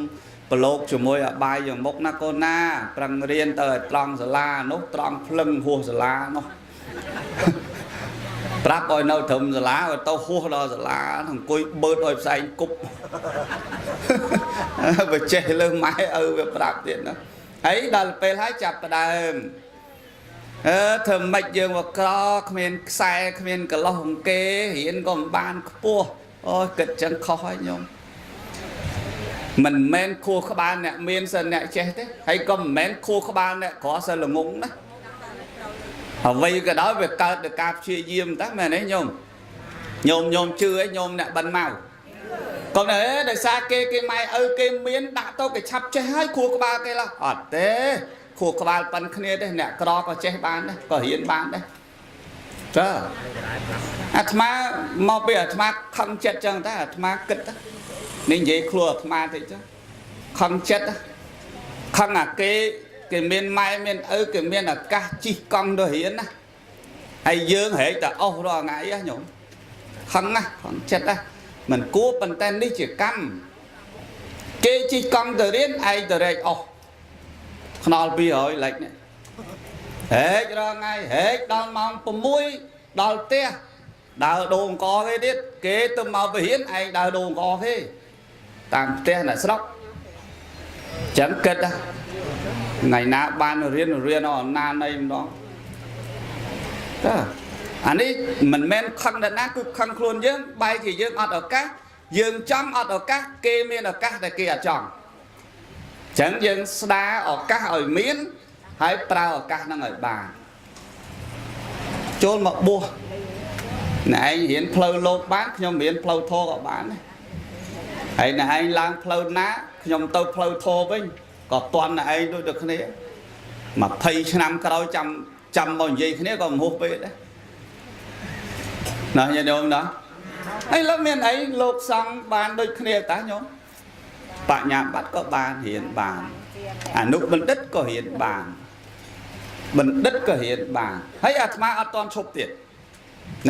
ប្រឡូកជាមួយអបាយយ៉ាងមុខណាកូនណាប្រឹងរៀនទៅឲ្យត្រង់សាលានោះត្រង់ភ្លឹងហួសសាលានោះប្រាប់ឲ្យនៅត្រឹមសាលាឲ្យទៅហួសដល់សាលាអង្គុយបឺតឲ្យផ្សែងគប់បើចេះលើម៉ែឪវាប្រាប់ទៀតណាហើយដល់ពេលហើយចាប់ផ្ដើមអឺធ្វើម៉េចយើងមកក្រគ្មានខ្សែគ្មានកន្លោះអង្គេរៀនក៏មិនបានខ្ពស់អូយគិតចឹងខុសហើយញោមមិនមែនខួរក្បាលអ្នកមានសិនអ្នកចេះទេហើយក៏មិនមែនខួរក្បាលអ្នកក្រសិនល្ងងណាអ្វីក៏ដោយវាកើតដោយការព្យាយាមតាមែនទេញោមញោមញោមជឿឯងញោមអ្នកបិណ្ឌមកកុំអេដោយសារគេគេម៉ែឪគេមានដាក់ទៅគេឆាប់ចេះហើយខួរក្បាលគេឡើយអត់ទេខួរក្បាលប៉ិនគ្នាទេអ្នកក្រក៏ចេះបានដែរក៏រៀនបានដែរចាអាត្មាមកពីអាត្មាខឹងចិត្តចឹងតាអាត្មាគិតនេះនិយាយខ្លួនអាត្មាតិចចឹងខឹងចិត្តខឹងអាគេគេមានម៉ែមានឪគេមានឱកាសជិះកង់ទៅរៀនណាហើយយើងហែកតែអស់រាល់ថ្ងៃហ៎ញោមខឹងណាខឹងចិត្តណាមិនគួរប៉ុន្តែនេះជាកម្មគេជិះកង់ទៅរៀនឯងទៅរែកអស់ខ្នល់200លេខនេះហែករាល់ថ្ងៃហែកដល់ម៉ោង6ដល់ផ្ទះដើរដូងកគេទៀតគេទៅមកពរៀនឯងដើរដូងកគេតាមផ្ទះអ្នកស្រុកចឹងគិតថ្ងៃណាបានរៀនរៀនអណាណីម្ដងតើអានេះមិនមែនខឹងដល់ណាគឺខឹងខ្លួនយើងបែរជាយើងអត់ឱកាសយើងចង់អត់ឱកាសគេមានឱកាសតែគេអត់ចង់ចឹងយើងស្ដារឱកាសឲ្យមានហើយប្រើឱកាសហ្នឹងឲ្យបានចូលមកបួសអ្នកឯងរៀនផ្លូវលោកបានខ្ញុំរៀនផ្លូវធម៌ក៏បានដែរហើយអ្នកឯងឡើងផ្លូវណាខ្ញុំទៅផ្លូវធម៌វិញក៏តន់អ្នកឯងដូចតែគ្នា20ឆ្នាំក្រោយចាំចាំមកនិយាយគ្នាក៏មិនហួសពេកដែរណាញាតិញោមណាហើយលោកមានអីលោកសង្ឃបានដូចគ្នាតាញោមបញ្ញាបត្រក៏បានរៀនបានអនុបណ្ឌិតក៏រៀនបានបណ្ឌិតក៏រៀនបានហើយអាត្មាអត់តន់ឈប់ទៀត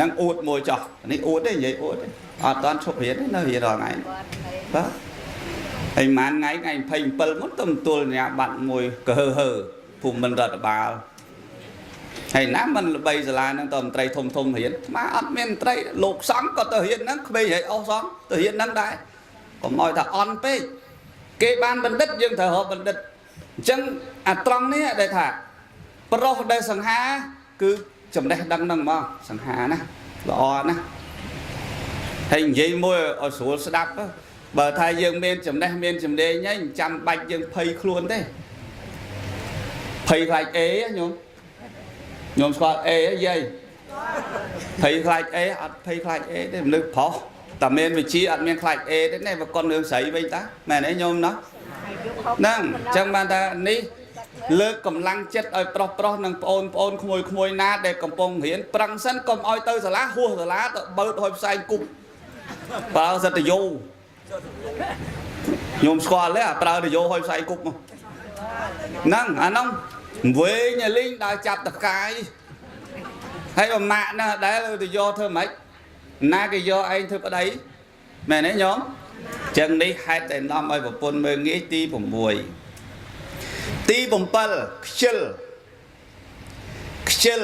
នឹងអួតមួយចោះនេះអួតទេនិយាយអួតទេអត់តន់ឈប់រៀនទេនៅរៀនរាល់ថ្ងៃបាទហើយប្រហែលថ្ងៃថ្ងៃ27មុនទៅទទួលសញ្ញាបត្រមួយកហឺហឺភូមិន្ទរដ្ឋបាលហើយណាមិនល្បីសាលាហ្នឹងតមន្ត្រីធំធំរៀនអាអត់មានមន្ត្រីលោកសង្ឃក៏ទៅរៀនហ្នឹងក្មេងហើយអស់សង្ឃទៅរៀនហ្នឹងដែរកុំឲ្យថាអន់ពេកគេបានបណ្ឌិតយើងត្រូវរកបណ្ឌិតអញ្ចឹងអាត្រង់នេះដែលថា ប្រុសដែលសង្ហាគឺចំណេះដឹងហ្នឹងហ្មងសង្ហាណាល្អណាស់ហើយនិយាយមួយឲ្យស្រួលស្ដាប់ទៅបើថាយើងមានចំណេះមានជំនាញហើយមិនចាំបាច់យើងភ័យខ្លួនទេភ័យខ្លាចអេញោមញោមស្គាល់អេហ៎យាយភ័យខ្លាចអេអត់ភ័យខ្លាចអេទេមនុស្សប្រុសតែមានវិជាអត់មានខ្លាចអេទេនេះបើកុនរឿងស្រីវិញតាមែនទេញោមណោះហ្នឹងអញ្ចឹងបានថានេះលើកកម្លាំងចិត្តឲ្យប្រុសប្រុសនិងប្អូនប្អូនក្មួយក្មួយណាដែលកំពុងរៀនប្រឹងសិនកុំឲ្យទៅសាលាហួសសាលាទៅបើតហុយផ្សែងគប់ប្រើសិតយោញោមស្គាល់ទេអាប្រើតយោហុយផ្សែងគប់មកហ្នឹងអាហ្នឹងវែងឲ្យលីងដើរចាប់តកាយហើយបើម៉ាក់ហ្នឹងអត់ដែលទៅយកធ្វើម៉េចណាគេយកឯងធ្វើប្តីមែនទេញោមចឹងនេះហេតុតែនាំឲ្យប្រពន្ធមើលងាយទី6ទី7ខ្ជិលខ្ជិល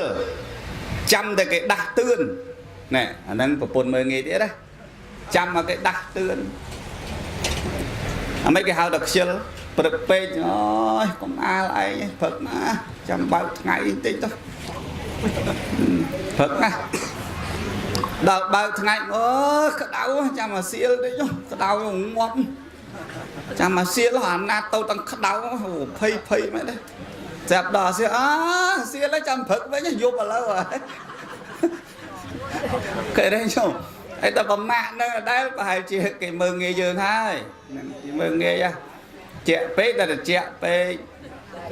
ចាំតែគេដាស់តឿនណែអាហ្នឹងប្រពន្ធមើលងាយទៀតណាចាំមកគេដាស់តឿនអាម៉េចគេហៅថាខ្ជិលព្រឹកពេកអូយកុំអាលឯងព្រឹកណាចាំបើកថ្ងៃបន្តិចទៅព្រឹកណាដល់បើកថ្ងៃអូក្តៅចាំអាសៀលតិចក្តៅងាប់ចាំអាសៀលអាណាទៅទាំងក្តៅអូភ័យភ័យមែនទេស្រាប់ដល់អាសៀលអាសៀលចាំព្រឹកវិញយប់ឥឡូវហើយគេរែងជុំហើយតែប្រមាក់នៅដដែលប្រហែលជាគេមើលងាយយើងហើយហ្នឹងគេមើលងាយហ៎ជាក់ពេកតែត្រជាក់ពេក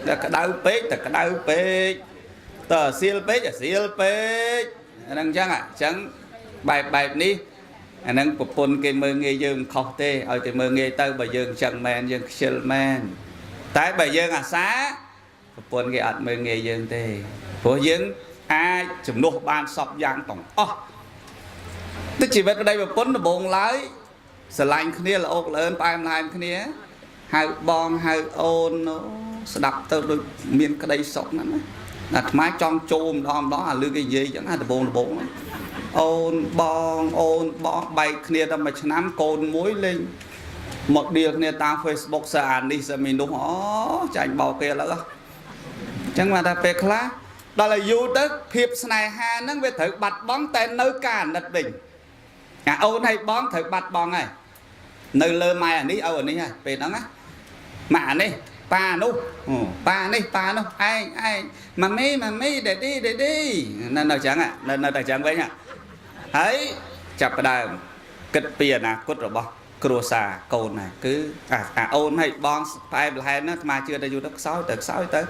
តែក្តៅពេកតែក្តៅពេកតើអាសៀលពេកអាសៀលពេកអាហ្នឹងអញ្ចឹងអញ្ចឹងបែបបែបនេះអាហ្នឹងប្រពន្ធគេមើលងាយយើងមិនខុសទេឲ្យគេមើលងាយទៅបើយើងអញ្ចឹងមែនយើងខ្ជិលមែនតែបើយើងអាសាប្រពន្ធគេអត់មើលងាយយើងទេព្រោះយើងអាចជំនួសបានសពយ៉ាងទាំងអស់ទៅជីវិតប្តីប្រពន្ធដំបងឡើយស្រឡាញ់គ្នាល្អកល្អឿនផ្អែមល្ហែមគ្នាហៅបងហៅអូនអូស្ដាប់ទៅដូចមានក្តីសុខណាស់ណាអាត្មាចង់ចូលម្ដងម្ដងអាលឺគេនិយាយអញ្ចឹងអាដំបងដំបងហ្នឹងអូនបងអូនបងបែកគ្នាតែមួយឆ្នាំកូនមួយលេងមកដៀលគ្នាតាម Facebook សើអានេះសើមីនោះអូចាញ់បោកគេឥឡូវអញ្ចឹងមកថាពេលខ្លះដល់អាយុទៅភាពស្នេហាហ្នឹងវាត្រូវបាត់បង់តែនៅការអាណិតវិញអាអូនឲ្យបងត្រូវបាត់បង់ហើយនៅលើម៉ែអានេះឪអានេះហើយពេលហ្នឹងណាម៉ាក់អានេះប៉ានោះអូប៉ានេះប៉ានោះឯងឯងម៉ាមីម៉ាមី daddy daddy នៅនៅចឹងនៅនៅតែចឹងវិញហើយចាប់ផ្ដើមគិតពីអនាគតរបស់គ្រួសារកូនណាគឺអាអាអូនឲ្យបងផ្អែមល្ហែមណាអាត្មាជឿតែយូរទៅខ្សោយទៅខ្សោយទៅ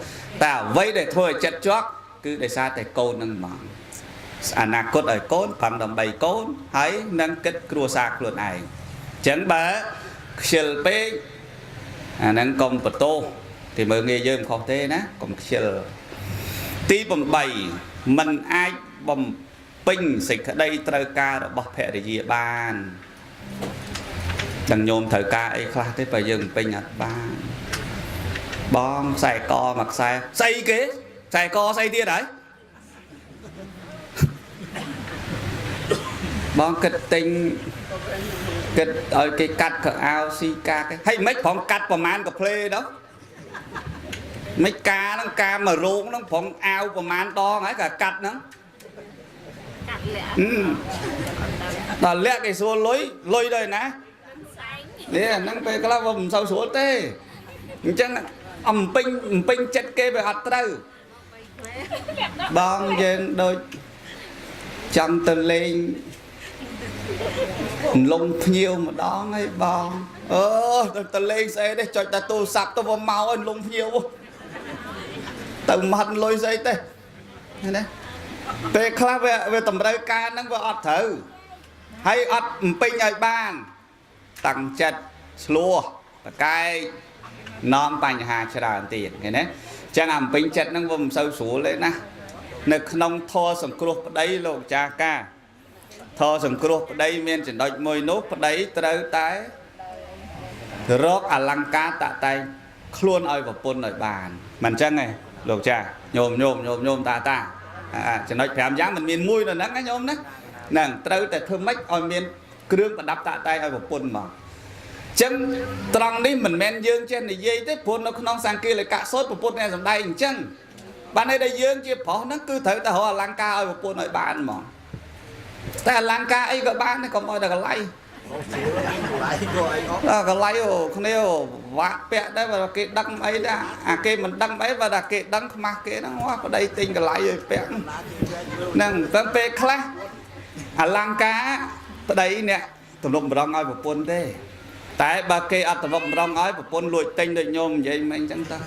តែអ្វីដែលធ្វើឲ្យចិត្តជាប់គឺដោយសារតែកូននឹងហ្មងអនាគតឲ្យកូនប្រឹងដើម្បីកូនហើយនឹងគិតគ្រួសារខ្លួនឯងអញ្ចឹងបើខ្ជិលពេកអាហ្នឹងកុំបន្ទោសគេមើលងាយយើងមិនខុសទេណាកុំខ្ជិលទី8มันអាចបំពេញសេចក្តីត្រូវការរបស់ភរិយាបានដឹងញោមត្រូវការអីខ្លះទេបើយើងបំពេញអត់បានបងខ្សែកមួយខ្សែស្អីគេខ្សែកស្អីទៀតហើយបងគិតទិញគិតឲ្យគេកាត់ខោអាវស៊ីកាគេហើយមិនប្រងកាត់ប្រមាណកាផ្លេដល់មិនការហ្នឹងការមួយរោងហ្នឹងប្រងអាវប្រមាណដងហើយក៏កាត់ហ្នឹង កាត់លាក់ ហឹមដល់លាក់គេសួរលុយលុយដល់ណា សែង នេះអាហ្នឹងពេលខ្លះវាមិនសូវស្រួលទេអញ្ចឹងអំពេញអំពេញចិត្តគេវាអត់ត្រូវបងយើងដូចចង់ទៅលេងលងភ្ញៀវម្ដងហើយបងអឺទៅលេងស្អីទេចុចតែទូរស័ព្ទទៅវាមកឲ្យលងភ្ញៀវទៅមិនលុយស្អីទេឃើញទេពេលខ្លះវាវាតម្រូវការហ្នឹងវាអត់ត្រូវហើយអត់អំពេញឲ្យបានតាំងចិត្តឆ្លោះតកែកនាំបញ្ហាច្រើនទៀតឃើញទេអញ្ចឹងអាអំពេញចិត្តហ្នឹងវាមិនសូវស្រួលទេណានៅក្នុងធម៌សង្គ្រោះប្តីលោកចាកាធម៌សង្គ្រោះប្តីមានចំណុចមួយនោះប្តីត្រូវតែរកអលង្ការតាក់តែងខ្លួនឲ្យប្រពន្ធឲ្យបានមិនអញ្ចឹងទេលោកចាញោមញោមញោមញោមតាតាអាចំណុច5យ៉ាងមិនមានមួយនៅហ្នឹងណាញោមណាហ្នឹងត្រូវតែធ្វើម៉េចឲ្យមានគ្រឿងប្រដាប់តាក់តែងឲ្យប្រពន្ធមកចឹងត្រង់នេះមិនមែនយើងចេះនិយាយទេព្រោះនៅក្នុងសង្កេលកៈសូត្រពុទ្ធអ្នកសំដែងអញ្ចឹង បានន័យថាយើងជាប្រុសហ្នឹងគឺត្រូវតែរកអលង្ការឲ្យប្រពន្ធឲ្យបានហ្មងតែអលង្ការអីក៏បានដែរកុំឲ្យតែកលៃ ឡៃក៏អីអស់ ដល់កលៃអូគ្នាវាក់ពាក់ដែរបើគេដឹងអីដែរអាគេមិនដឹងអីបើតែគេដឹងខ្មាស់គេហ្នឹងវ៉ាប្តីទិញកលៃឲ្យពាក់ ណាគេចែកលើ ហ្នឹងតែពេលខ្លះអលង្ការប្តីអ្នកទំនុកម្រងឲ្យប្រពន្ធទេតែបើគេអត់ទំនុកម្រងឲ្យប្រពន្ធលួចទិញដូចញោមនិយាយមិញអញ្ចឹងតើ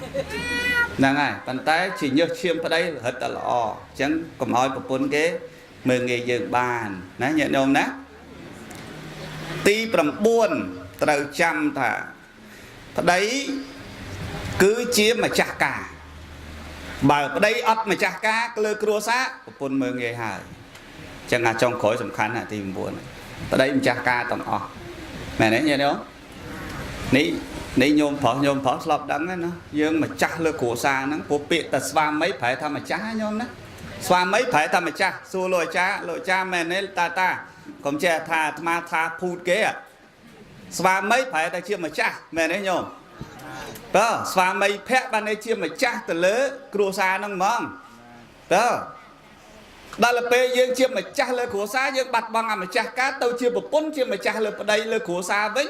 ហ្នឹងហើយប៉ុន្តែជាញើសឈាមប្តីរឹតតែល្អអញ្ចឹងកុំឲ្យប្រពន្ធគេមើលងាយយើងបានណាញាតិញោមណាទី9ត្រូវចាំថាប្តីគឺជាម្ចាស់ការបើប្តីអត់ម្ចាស់ការលើគ្រួសារប្រពន្ធមើលងាយហើយអញ្ចឹងអាចុងក្រោយសំខាន់ណាស់ទី9ហ្នឹងប្តីម្ចាស់ការទាំងអស់មែនទេញាតិញោមនេះនេះញោមប្រុសញោមប្រុសស្លាប់ដឹងហើយណាយើងម្ចាស់លើគ្រួសារហ្នឹងព្រោះពាក្យតែស្វាមីប្រែថាម្ចាស់ណាញោមណាស្វាមីប្រែថាម្ចាស់សួរលោកអាចារ្យលោកអាចារ្យមែនទេតាតាកុំចេះថាអាត្មាថាភូតគេอะស្វាមីប្រែតែជាម្ចាស់មែនទេញោមបើស្វាមីភ័ក្របានន័យជាម្ចាស់ទៅលើគ្រួសារហ្នឹងហ្មងបើដល់ទៅពេលយើងជាម្ចាស់លើគ្រួសារយើងបាត់បង់អាម្ចាស់ការទៅជាប្រពន្ធជាម្ចាស់លើប្តីលើគ្រួសារវិញ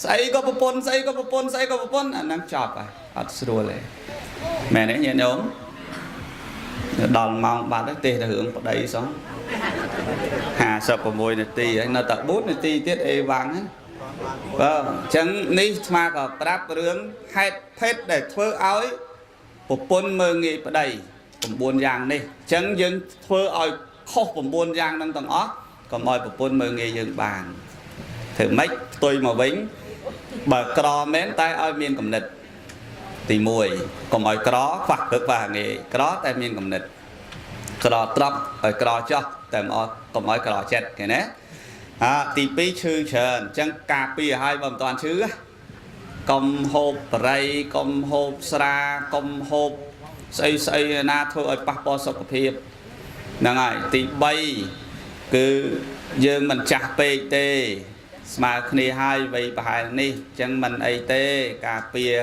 ស្អីក៏ប្រពន្ធស្អីក៏ប្រពន្ធស្អីក៏ប្រពន្ធអាហ្នឹងចប់ហើយអត់ស្រួលទេមែនទេញាតិញោមដល់ម៉ោងបាត់ហើយទេសតែរឿងប្តីសោះ56នាទីហើយនៅតែ4នាទីទៀតអេវ៉ាំងហ្នឹង បើអញ្ចឹងនេះស្មាក៏ប្រាប់រឿងហេតុភេទដែលធ្វើឲ្យប្រពន្ធមើលងាយប្តី9យ៉ាងនេះអញ្ចឹងយើងធ្វើឲ្យខុស9យ៉ាងហ្នឹងទាំងអស់កុំឲ្យប្រពន្ធមើលងាយយើងបានធ្វើម៉េចផ្ទុយមកវិញបើក្រមែនតែឲ្យមានគំនិតទី1កុំឲ្យក្រខ្វះគឹកខ្វះងាយក្រតែមានគំនិតក្រត្រប់ឲ្យក្រចោះតែមិនអត់កុំឲ្យក្រចិត្តគេណា អាទី2ឈឺច្រើនអញ្ចឹងការពារឲ្យបើមិនតាន់ឈឺណាកុំហូបបរិយកុំហូបស្រាកុំហូបស្អីស្អីណាធ្វើឲ្យប៉ះពាល់សុខភាពហ្នឹងហើយទី3គឺយើងមិនចាស់ពេកទេ ស្មើគ្នាហើយវ័យប្រហែលនេះអញ្ចឹងមិនអីទេការពារ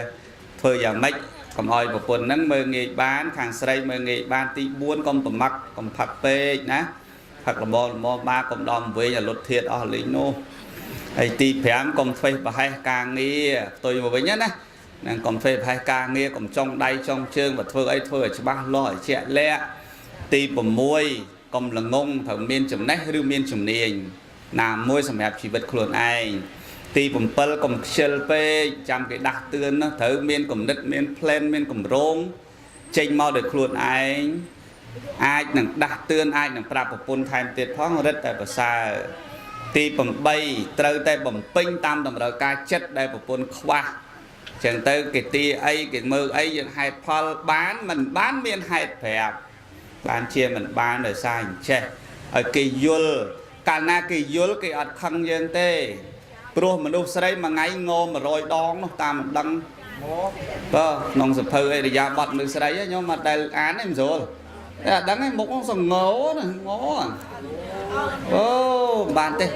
ធ្វើយ៉ាងម៉េចកុំឲ្យប្រពន្ធហ្នឹងមើលងាយបាន ខាងស្រីមើលងាយបានទី4កុំប្រមឹកកុំផឹកពេកណា ផឹកល្មមល្មមបាកុំដំវិញឲ្យលុតធាតអស់លីងនោះហើយទី5កុំធ្វេសប្រហែសការងារផ្ទុយមកវិញណាហ្នឹងកុំធ្វេសប្រហែសការងារកុំចង់ដៃចង់ជើងបើធ្វើអីធ្វើឲ្យច្បាស់លាស់ឲ្យជាក់លាក់ទី6កុំល្ងងត្រូវមានចំណេះឬមានជំនាញណាមួយសម្រាប់ជីវិតខ្លួនឯងទី7កុំខ្ជិលពេកចាំគេដាស់តឿនណាត្រូវមានគំនិតមាន plan មានគម្រោងចេញមកដោយខ្លួនឯង អាចនឹងដាស់តឿនអាចនឹងប្រាប់ប្រពន្ធថែមទៀតផងរឹតតែប្រសើរទី8ត្រូវតែបំពេញតាមតម្រូវការចិត្តដែលប្រពន្ធខ្វះចឹងទៅគេទាអីគេមើលអីយើងហេតុផលបានមិនបានមានហេតុប្រាប់បានជាមិនបានដោយសារអញ្ចេះឲ្យគេយល់កាលណាគេយល់គេអត់ខឹងយើងទេព្រោះមនុស្សស្រីមួយថ្ងៃង100ដងនោះតាមមិនដឹង មក បើក្នុងសភៅអរិយាប័ត្រមនុស្សស្រីហ្នឹងខ្ញុំអត់ដែលអានទេមិនស្រួលតែអត់ដឹងទេមុខហ្នឹងសងោណាងអូមិនបានទេ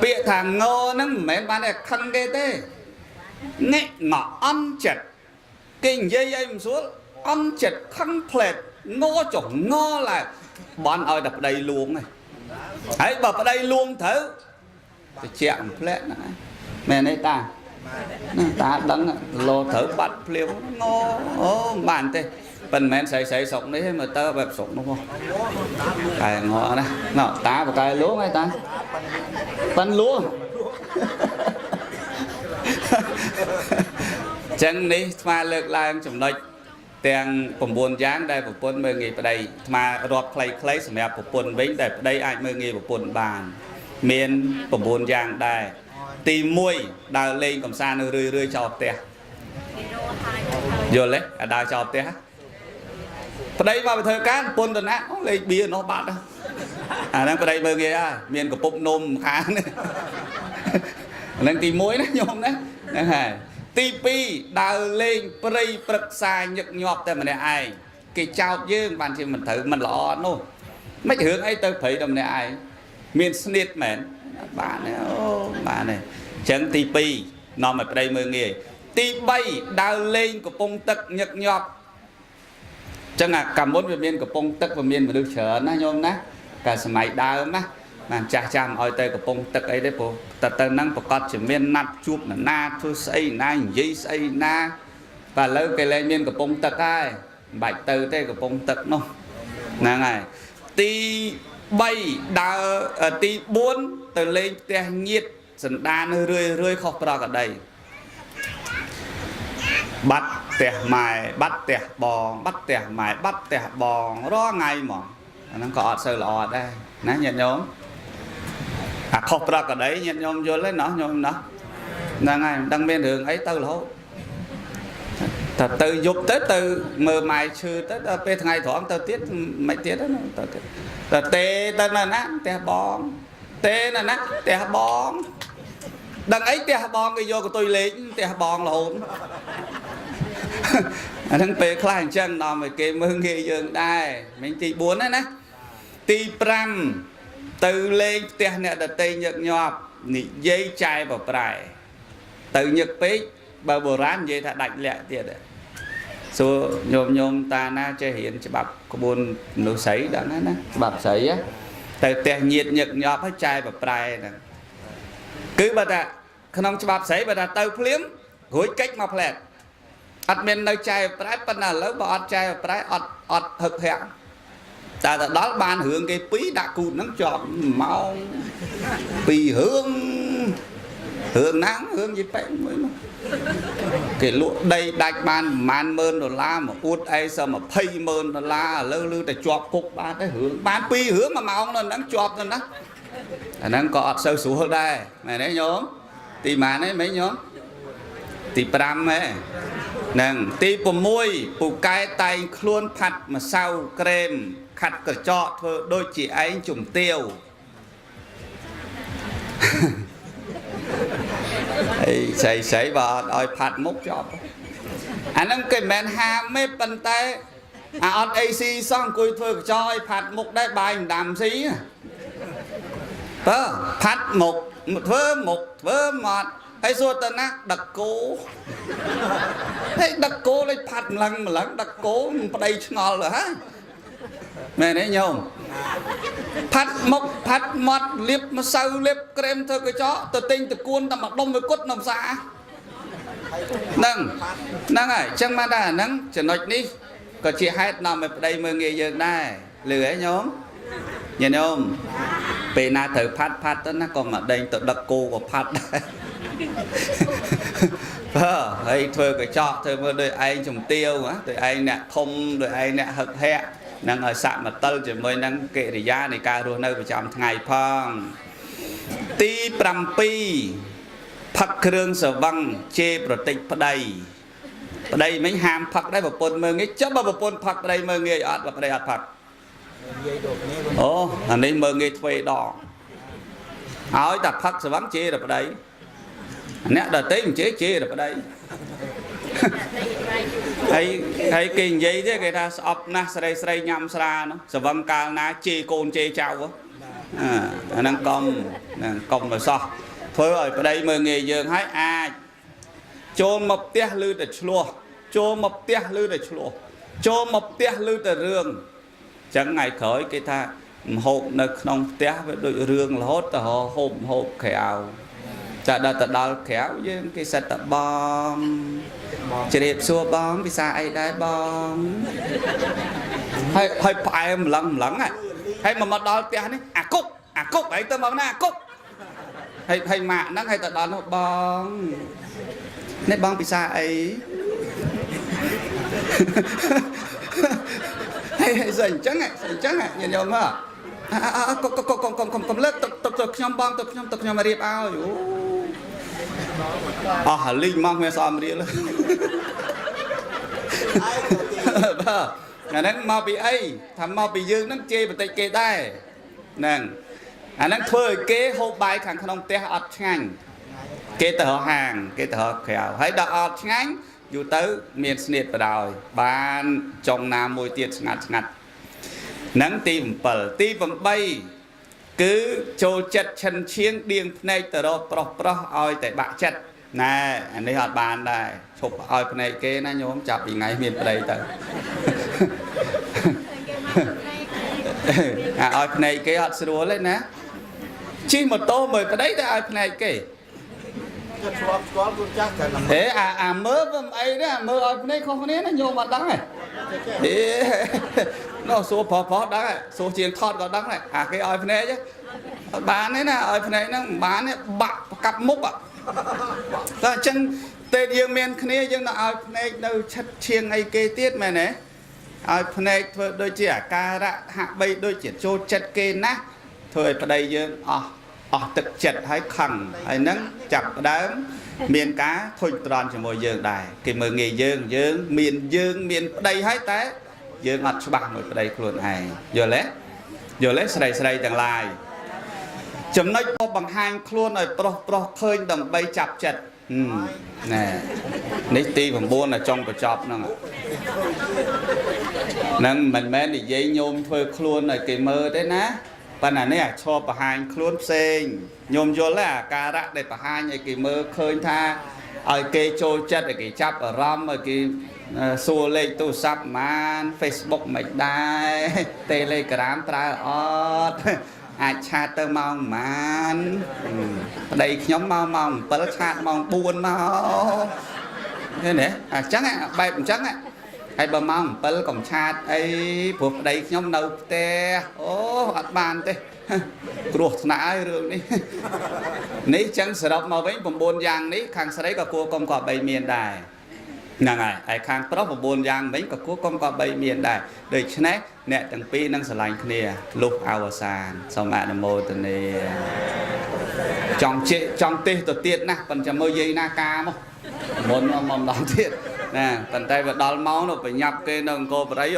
ពាក្យថាងហ្នឹងមិនមែនបានតែខឹងគេទេងាក់ងក់អន់ចិត្តគេនិយាយអីមិនស្រួលអន់ចិត្តខឹងផ្លែតងចុះងឡើងបន់ឲ្យតែប្តីលួងហ្នឹងហើយបើប្តីលួងត្រូវតិចផ្លែតហ្នឹងឯងមែនទេតា ណាតាដឹងលោត្រូវបាត់ភ្លាមងអូមិនបានទេប៉ុន្មានស្រីស្រីស្រុកនេះឯងមើលទៅបែបស្រុកនោះហ៎កែងណាណ៎តាបកែលួងឯតាប៉ិនលួងចឹងនេះស្មាលើកឡើងចំណុចទាំង9យ៉ាងដែលប្រពន្ធមើលងាយប្តីស្មារាប់ខ្លីៗសម្រាប់ប្រពន្ធវិញដែលប្តីអាចមើលងាយប្រពន្ធបាន មាន9យ៉ាងដែរទី1ដើរលេងកំសាន្តនៅរឿយរឿយៗចោលផ្ទះ គេរកហើយទៅហើយ យល់ទេអាដើរចោលផ្ទះហ៎ប្តីមកទៅធ្វើការប្រពន្ធទៅណាអូលេងបៀនោះបាត់ហើយអាហ្នឹងប្តីមើលងាយហើយមានកពុបនំខាងនេះអាហ្នឹងទី1ណាញោមណាហ្នឹងហើយទី2ដើរលេងព្រៃព្រឹក្សាញឹកញាប់តែម្នាក់ឯងគេចោទយើងបានជាមិនត្រូវមិនល្អនោះមិនរឿងអីទៅព្រៃតែម្នាក់ឯងមានស្នៀតមែនអត់បានទេអូបានទេអញ្ចឹងទី2នាំឲ្យប្តីមើលងាយទី3ដើរលេងកំពង់ទឹកញឹកញាប់ ចឹងអាកាលមុនវាមានកំពង់ទឹកវាមានមនុស្សច្រើនណាញោមណាកាលសម័យដើមណាបានចាស់ចាស់មិនឲ្យទៅកំពង់ទឹកអីទេព្រោះតែទៅហ្នឹងប្រកាសជាមានណាត់ជួបនរណាធ្វើស្អីណានិយាយស្អីណាបាទឥឡូវគេលែងមានកំពង់ទឹកហើយមិនបាច់ទៅទេកំពង់ទឹកនោះហ្នឹងហើយទី3ដើរទី4ទៅលេងផ្ទះញាតសន្តានរឿយរឿយខុសប្រក្រតីបាត់ផ្ទះម៉ែបាត់ផ្ទះបងបាត់ផ្ទះម៉ែបាត់ផ្ទះបងរាល់ថ្ងៃហ្មងអាហ្នឹងក៏អត់សូវល្អដែរណាញាតិញោមអាខុសប្រក្រតីញាតិញោមយល់ទេណោះញោមណោះហ្នឹងហើយមិនដឹងមានរឿងអីទៅរហូតតែទៅយប់ទៅទៅមើលម៉ែឈឺទៅដល់ពេលថ្ងៃត្រង់ទៅទៀតមិនទៀតទេណាទៅទៀតតែទេទៅណាណាផ្ទះបងទេណាណាផ្ទះបងដឹងអីផ្ទះបងគេយកកតុយលេខផ្ទះបងរហូតអាហ្នឹងពេលខ្លះអញ្ចឹងដល់ឲ្យគេមើលងាយយើងដែរមិញទី4ណាណាទី5ទៅលេងផ្ទះអ្នកដតីញឹកញាប់និយាយចែប្រប្រែទៅញឹកពេកបើបុរាណនិយាយថាដាច់លាក់ទៀតសួរញោមញោមតាណាចេះរៀនច្បាប់ក្បួនមនុស្សស្រីដឹងណាណាច្បាប់ស្រីទៅផ្ទះញាតញឹកញាប់ហើយចែប្រប្រែហ្នឹងគឺបើថាក្នុងច្បាប់ស្រីបើថាទៅភ្លាមរួចកិច្ចមកផ្លែតអត់មាននៅចែប្រែប៉ុន្តែឥឡូវបើអត់ចែប្រែអត់អត់ហឹកហាក់តែទៅដល់បានរឿងគេពីរដាក់គូតហ្នឹងជាប់ម៉ោងពីររឿងរឿងណារឿងយីប៉ែមួយនោះគេលក់ដីដាច់បានប្រហែលម៉ឺនដុល្លារមកអួតឯងស20ម៉ឺនដុល្លារឥឡូវឮតែជាប់គុកបានទេរឿងបានពីររឿងមួយម៉ោងនៅហ្នឹងជាប់ទៅណាអាហ្នឹងក៏អត់សូវស្រួលដែរមែនទេញោមទីម៉ានទេមិញញោមទី5ហ៎ហ្នឹងទី6ពូកែតែងខ្លួនផាត់ម្សៅក្រែមខាត់ក្រចកធ្វើដូចជាឯងជំទាវអីស្រីស្រីបើអត់ឲ្យផាត់មុខជាប់អាហ្នឹងគេមិនមែនហាមទេប៉ុន្តែអាអត់អីស៊ីសោះអង្គុយធ្វើក្រចកឲ្យផាត់មុខដែរបាយមិនដាំស៊ីបើផាត់មុខធ្វើមុខធ្វើមាត់ហើយសួរទៅណាដឹកគោហើយដឹកគោលេចផាត់ម្លឹងម្លឹងដឹកគោប្តីឆ្ងល់ទៅហើយមែនទេញោមផាត់មុខផាត់មាត់លាបម្សៅលាបក្រែមធ្វើកញ្ចក់ទៅទិញតកួនតែមួយដុំមួយគត់នៅផ្សារហ្នឹងហ្នឹងហើយអញ្ចឹងបានថាអាហ្នឹងចំណុចនេះក៏ជាហេតុនាំឲ្យប្តីមើលងាយយើងដែរលឺហ៎ញោមញាតិញោមពេលណាត្រូវផាត់ផាត់ទៅណាក៏មកដេញទៅដឹកគោក៏ផាត់ដែរបើហើយធ្វើកញ្ចក់ធ្វើមើលដូចឯងជំទាវណាដូចឯងអ្នកធំដូចឯងអ្នកហឹកហាក់នឹងឲ្យសមតិលជាមួយនឹងកិរិយានៃការរស់នៅប្រចាំថ្ងៃផងទី7ផឹកគ្រឿងស្រវឹងជេរប្រតិចប្តីប្តីមិញហាមផឹកដែរប្រពន្ធមើលងាយចុះបើប្រពន្ធផឹកប្តីមើលងាយអត់បើប្តីអត់ផឹក និយាយដូចនេះ អូអានេះមើលងាយទ្វេដងឲ្យតែផឹកស្រវឹងជេរតែប្តីអ្នកដទៃមិនជេរជេរតែប្តីហើយហើយគេនិយាយទេគេថាស្អប់ណាស់ស្រីស្រីញ៉ាំស្រានោះស្រវឹងកាលណាជេរកូនជេរចៅហ៎អាហ្នឹងកុំហ្នឹងកុំឲ្យសោះធ្វើឲ្យប្តីមើលងាយយើងហើយអាចចូលមកផ្ទះឮតែឆ្លោះចូលមកផ្ទះឮតែឆ្លោះចូលមកផ្ទះឮតែរឿងចឹងថ្ងៃក្រោយគេថាម្ហូបនៅក្នុងផ្ទះវាដូចរឿងរហូតទៅហូបម្ហូបក្រៅចាដល់ទៅដល់ក្រៅយើងគេសិតតបងជ្រាបសួរបងពិសាអីដែរបងហើយហើយផ្អែមម្លឹងម្លឹងហើយមកដល់ផ្ទះនេះអាគុកអាគុកហើយទៅមកណាអាគុកហើយហើយម៉ាក់ហ្នឹងហើយទៅដល់នោះបងនេះបងពិសាអីហើយហើយស្អីអញ្ចឹងស្អីអញ្ចឹងញាតិញោមហ៎អកុំកុំកុំកុំកុំកុំលើកទុកទុកទៅខ្ញុំបងទុកខ្ញុំទុកខ្ញុំរៀបឲ្យអូអស់លីងមកមានសមរៀលបាទអាហ្នឹងមកពីអីថាមកពីយើងហ្នឹងជេរបន្តិចគេដែរហ្នឹងអាហ្នឹងធ្វើឲ្យគេហូបបាយខាងក្នុងផ្ទះអត់ឆ្ងាញ់គេទៅរកហាងគេទៅរកក្រៅហើយដល់អត់ឆ្ងាញ់យូរទៅមានស្នៀតបដ ாய் បានចុងណាមួយទៀតស្ងាត់ស្ងាត់ហ្នឹងទី7ទី8គឺចូលចិត្តឈិនឈៀងដៀងភ្នែកទៅរកប្រុសប្រុសឲ្យតែបាក់ចិត្តណែអានេះអត់បានដែរឈប់ឲ្យភ្នែកគេណាញោមចាប់ពីថ្ងៃមានប្តីទៅ អាឲ្យភ្នែកគេអត់ស្រួលទេណាជិះម៉ូតូមើលប្តីតែឲ្យភ្នែកគេ គាត់ធ្លាប់ស្គាល់គុណចាស់តែ ហេអាអាមើលវាមិនអីទេអាមើលឲ្យភ្នែកខុសគ្នាណាញោមអត់ដឹងទេហេនោះសួរប្រុសប្រុសដឹងសួរជាងថតក៏ដឹងដែរអាគេឲ្យភ្នែកអត់បានទេណាឲ្យភ្នែកហ្នឹងមិនបានទេបាក់កាប់មុខតែអញ្ចឹងទេយើងមានគ្នាយើងនៅឲ្យភ្នែកនៅឆិតឈៀងអីគេទៀតមែនទេឲ្យភ្នែកធ្វើដូចជាអាការៈហាក់បីដូចជាចូលចិត្តគេណាស់ធ្វើឲ្យប្តីយើងអស់អស់ទឹកចិត្តហើយខឹងហើយហ្នឹងចាប់ផ្ដើមមានការធុញទ្រាន់ជាមួយយើងដែរគេមើលងាយយើងយើងមានយើងមានប្តីហើយតែយើងអត់ច្បាស់មួយប្តីខ្លួនឯងយល់ទេយល់ទេស្រីស្រីទាំងឡាយចំណុចបង្ហាញខ្លួនឲ្យប្រុសប្រុសឃើញដើម្បីចាប់ចិត្តណែនេះទី9ដល់ចុងបញ្ចប់ហ្នឹងហ្នឹងមិនមែននិយាយញោមធ្វើខ្លួនឲ្យគេមើលទេណាប៉ុន្តែនេះអាឈរបង្ហាញខ្លួនផ្សេងញោមយល់ទេអាការៈដែលបង្ហាញឲ្យគេមើលឃើញថាឲ្យគេចូលចិត្តឲ្យគេចាប់អារម្មណ៍ឲ្យគេសួរលេខទូរស័ព្ទប៉ុន្មាន Facebook មិនដែរ Telegram ប្រើអត់អាច chat ទៅម៉ោងប៉ុន្មានប្តីខ្ញុំមកម៉ោង7 chat ម៉ោង4មកឃើញទេអញ្ចឹងបែបអញ្ចឹងហើយបើម៉ោង7កុំ chat អីព្រោះប្តីខ្ញុំនៅផ្ទះអូអត់បានទេគ្រោះថ្នាក់ហើយរឿងនេះនេះចឹងសរុបមកវិញ9យ៉ាងនេះខាងស្រីក៏គួរកុំក៏បីមានដែរហ្នឹងហើយហើយខាងប្រុស9យ៉ាងវិញក៏គួរកុំក៏បីមានដែរដូច្នេះអ្នកទាំងពីរនឹងស្រឡាញ់គ្នាលុះអវសានសូមអនុមោទនាចង់ជិចង់ទេសទៅទៀតណាប៉ុន្តែមើលយាយណាការមកមុនមកម្ដងទៀតណាប៉ុន្តែវាដល់ម៉ោងនោះបញ្ញាប់គេនៅអង្គរបរិយ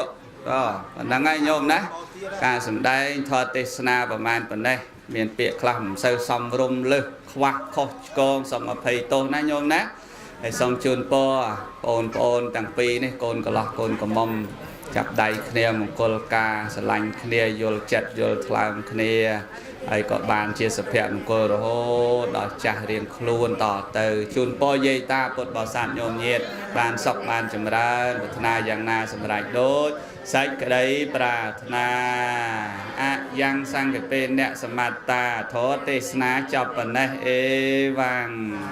ប៉ុណ្ណឹងហើយញោមណាការសំដែងធម៌ទេសនាប្រមាណប៉ុណ្ណេះមានពាក្យខ្លះមិនសូវសមរម្យលើសខ្វះខុសឆ្គងសូមអភ័យទោសណាញោមណាហើយសូមជូនពរបងប្អូនទាំងពីរនេះកូនកលោះកូនកំមុំចាប់ដៃគ្នាមង្គលការស្រឡាញ់គ្នាយល់ចិត្តយល់ថ្លើមគ្នាហើយក៏បានជាសុភមង្គលរហូតដល់ចាស់រៀងខ្លួនតទៅជូនពរយាយតាពុទ្ធបរិស័ទញោមញាតបានសុខបានចម្រើនប្រាថ្នាយ៉ាងណាសម្រេចដូចសេចក្តីប្រាថ្នាអយ៉ាងសង្កេអ្នកសមត្តាធរទេសនាចប់ប៉ុណ្ណេះអេវ៉ាំង។